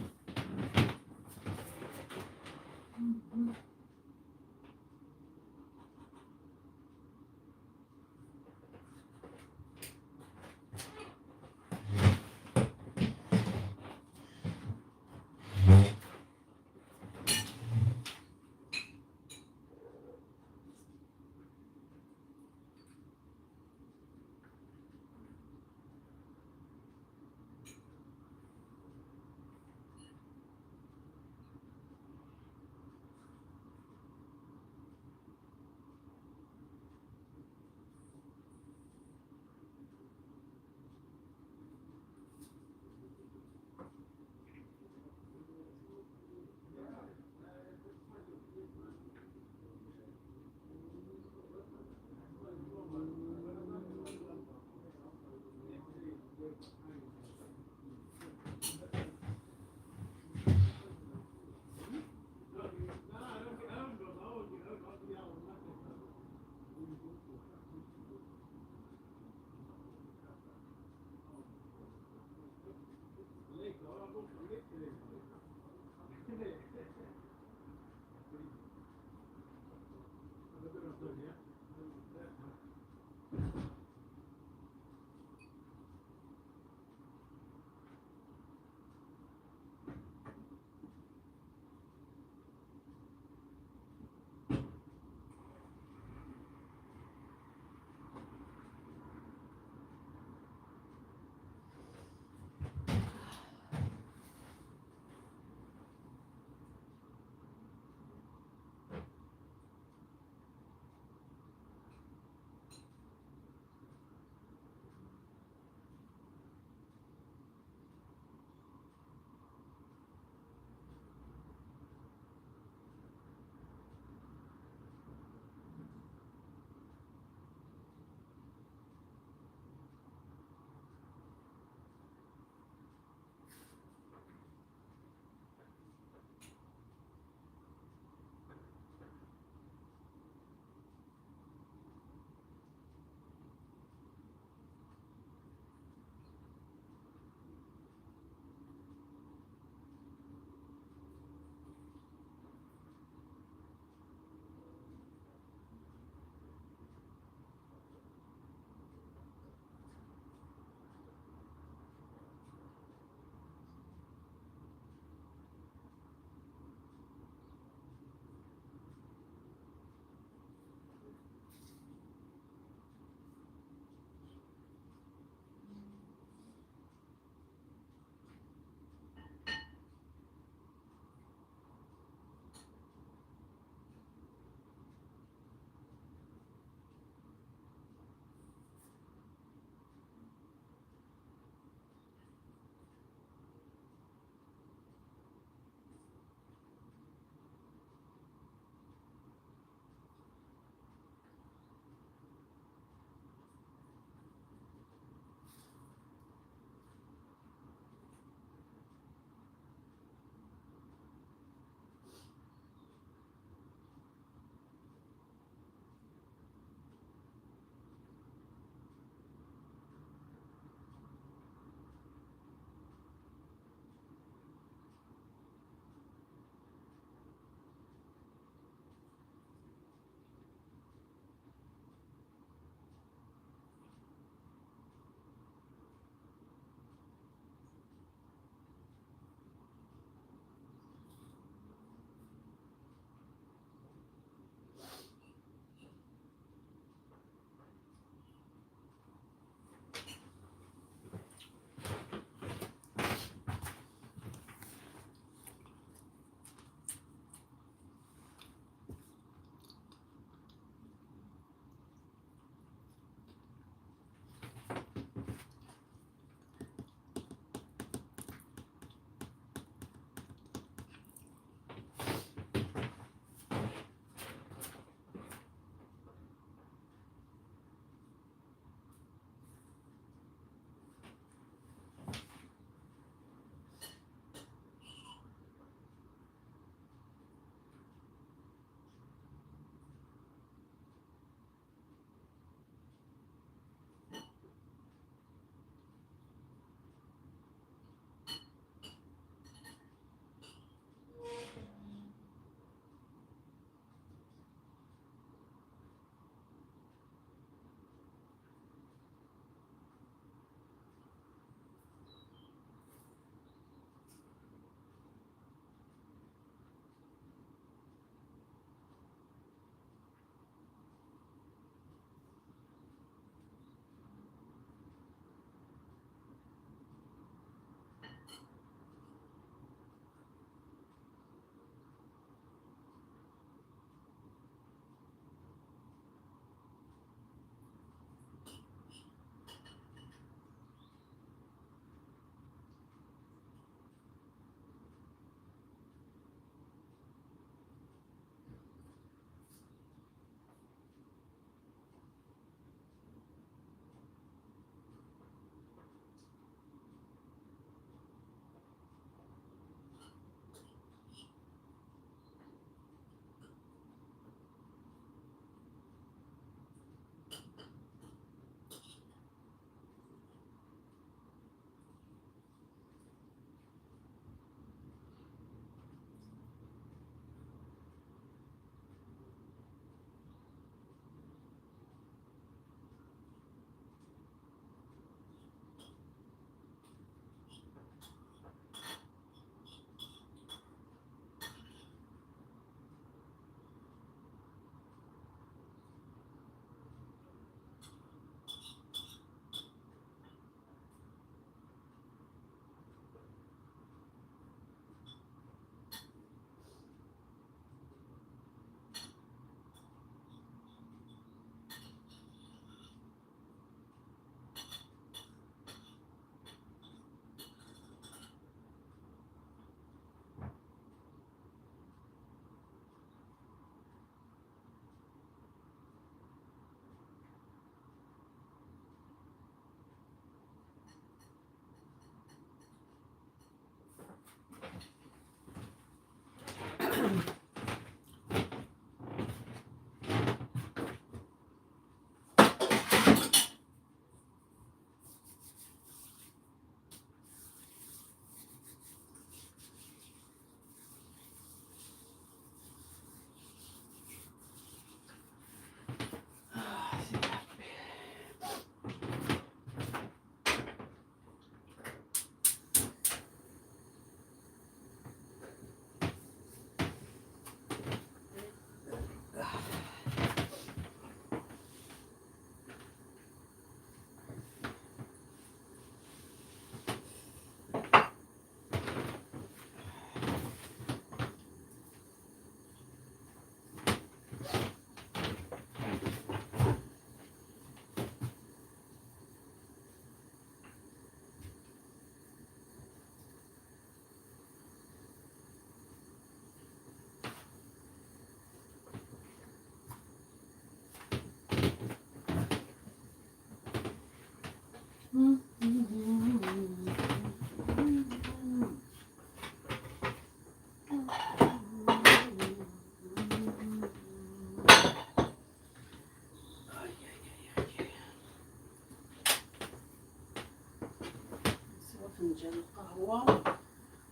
فنجان قهوة،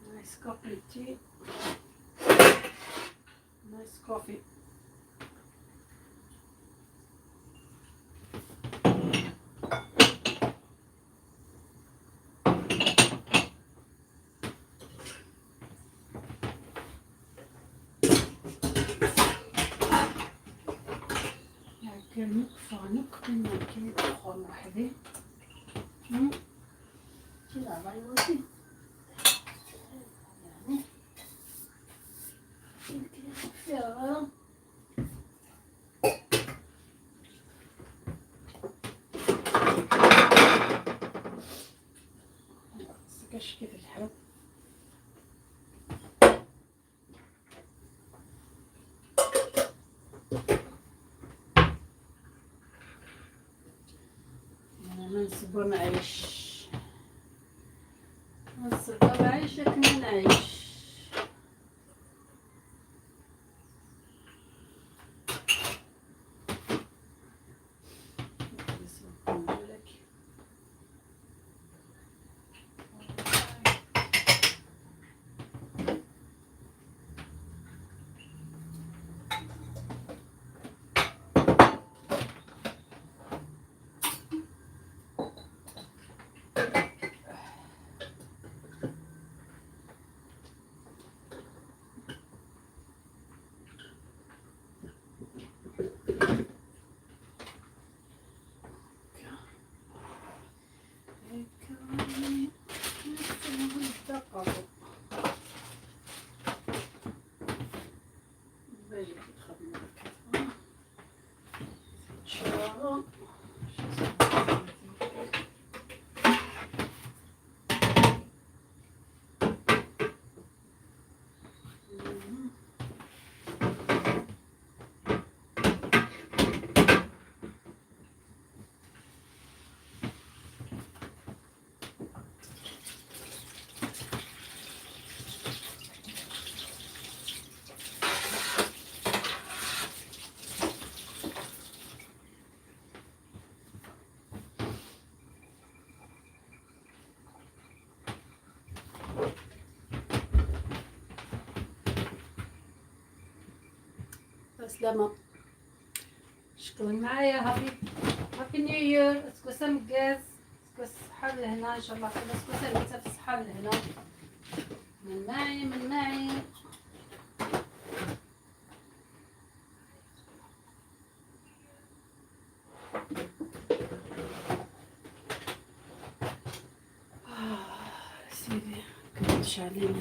nice cup tea، nice coffee. نكفى نكفى وحدي. يعني كيف الحلو. انا ما نصبر نعيش، نصبر نعيش، لكن نعيش. سلامة، شكون معايا؟ happy happy new year. est-ce que سمكاز، est-ce que الصحة لهنا؟ ان شاء الله est-ce que سميتها في الصحة لهنا. من معي؟ من معي؟ سيدي كنت شعلين.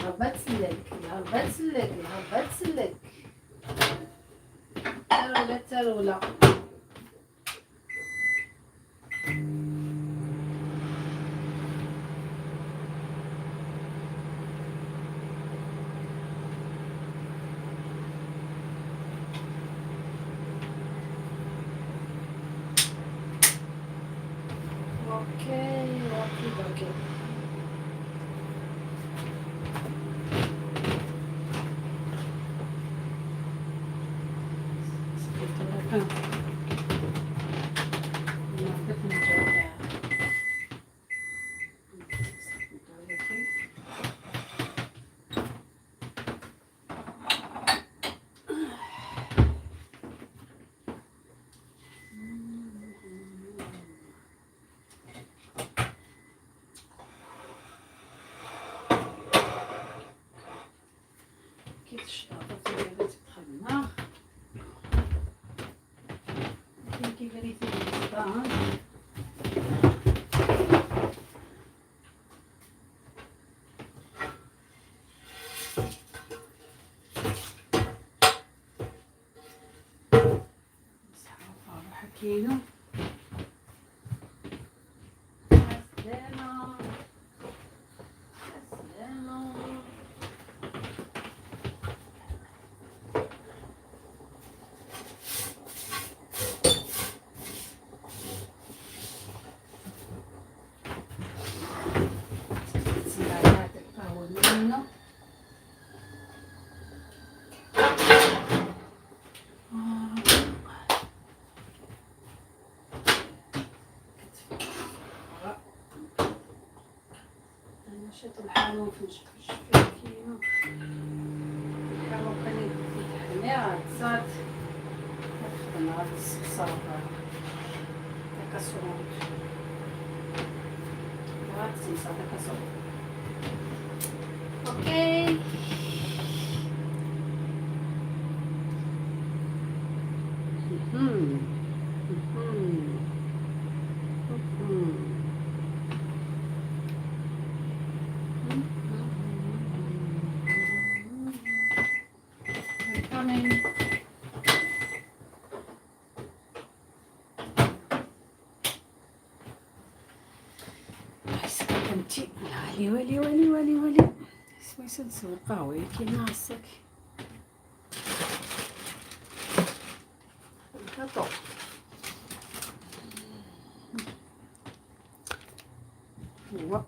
هربت سلك، هربت سلك، هربت سلك، ترولة ترولة. okay. كيف تدخلنا كيف ريتي. كيلو. السلامة السلامة. القهوة منه. شيط الحامو في كيما الحامو كان يتحمي تصاد تخدم غادي الصلصة la casserole غادي الصلصة la casserole. Okay. I'm coming. انتي ولي ولي ولي ولي ولي سويسة نسوي قهوة كي ناسك الكاطو.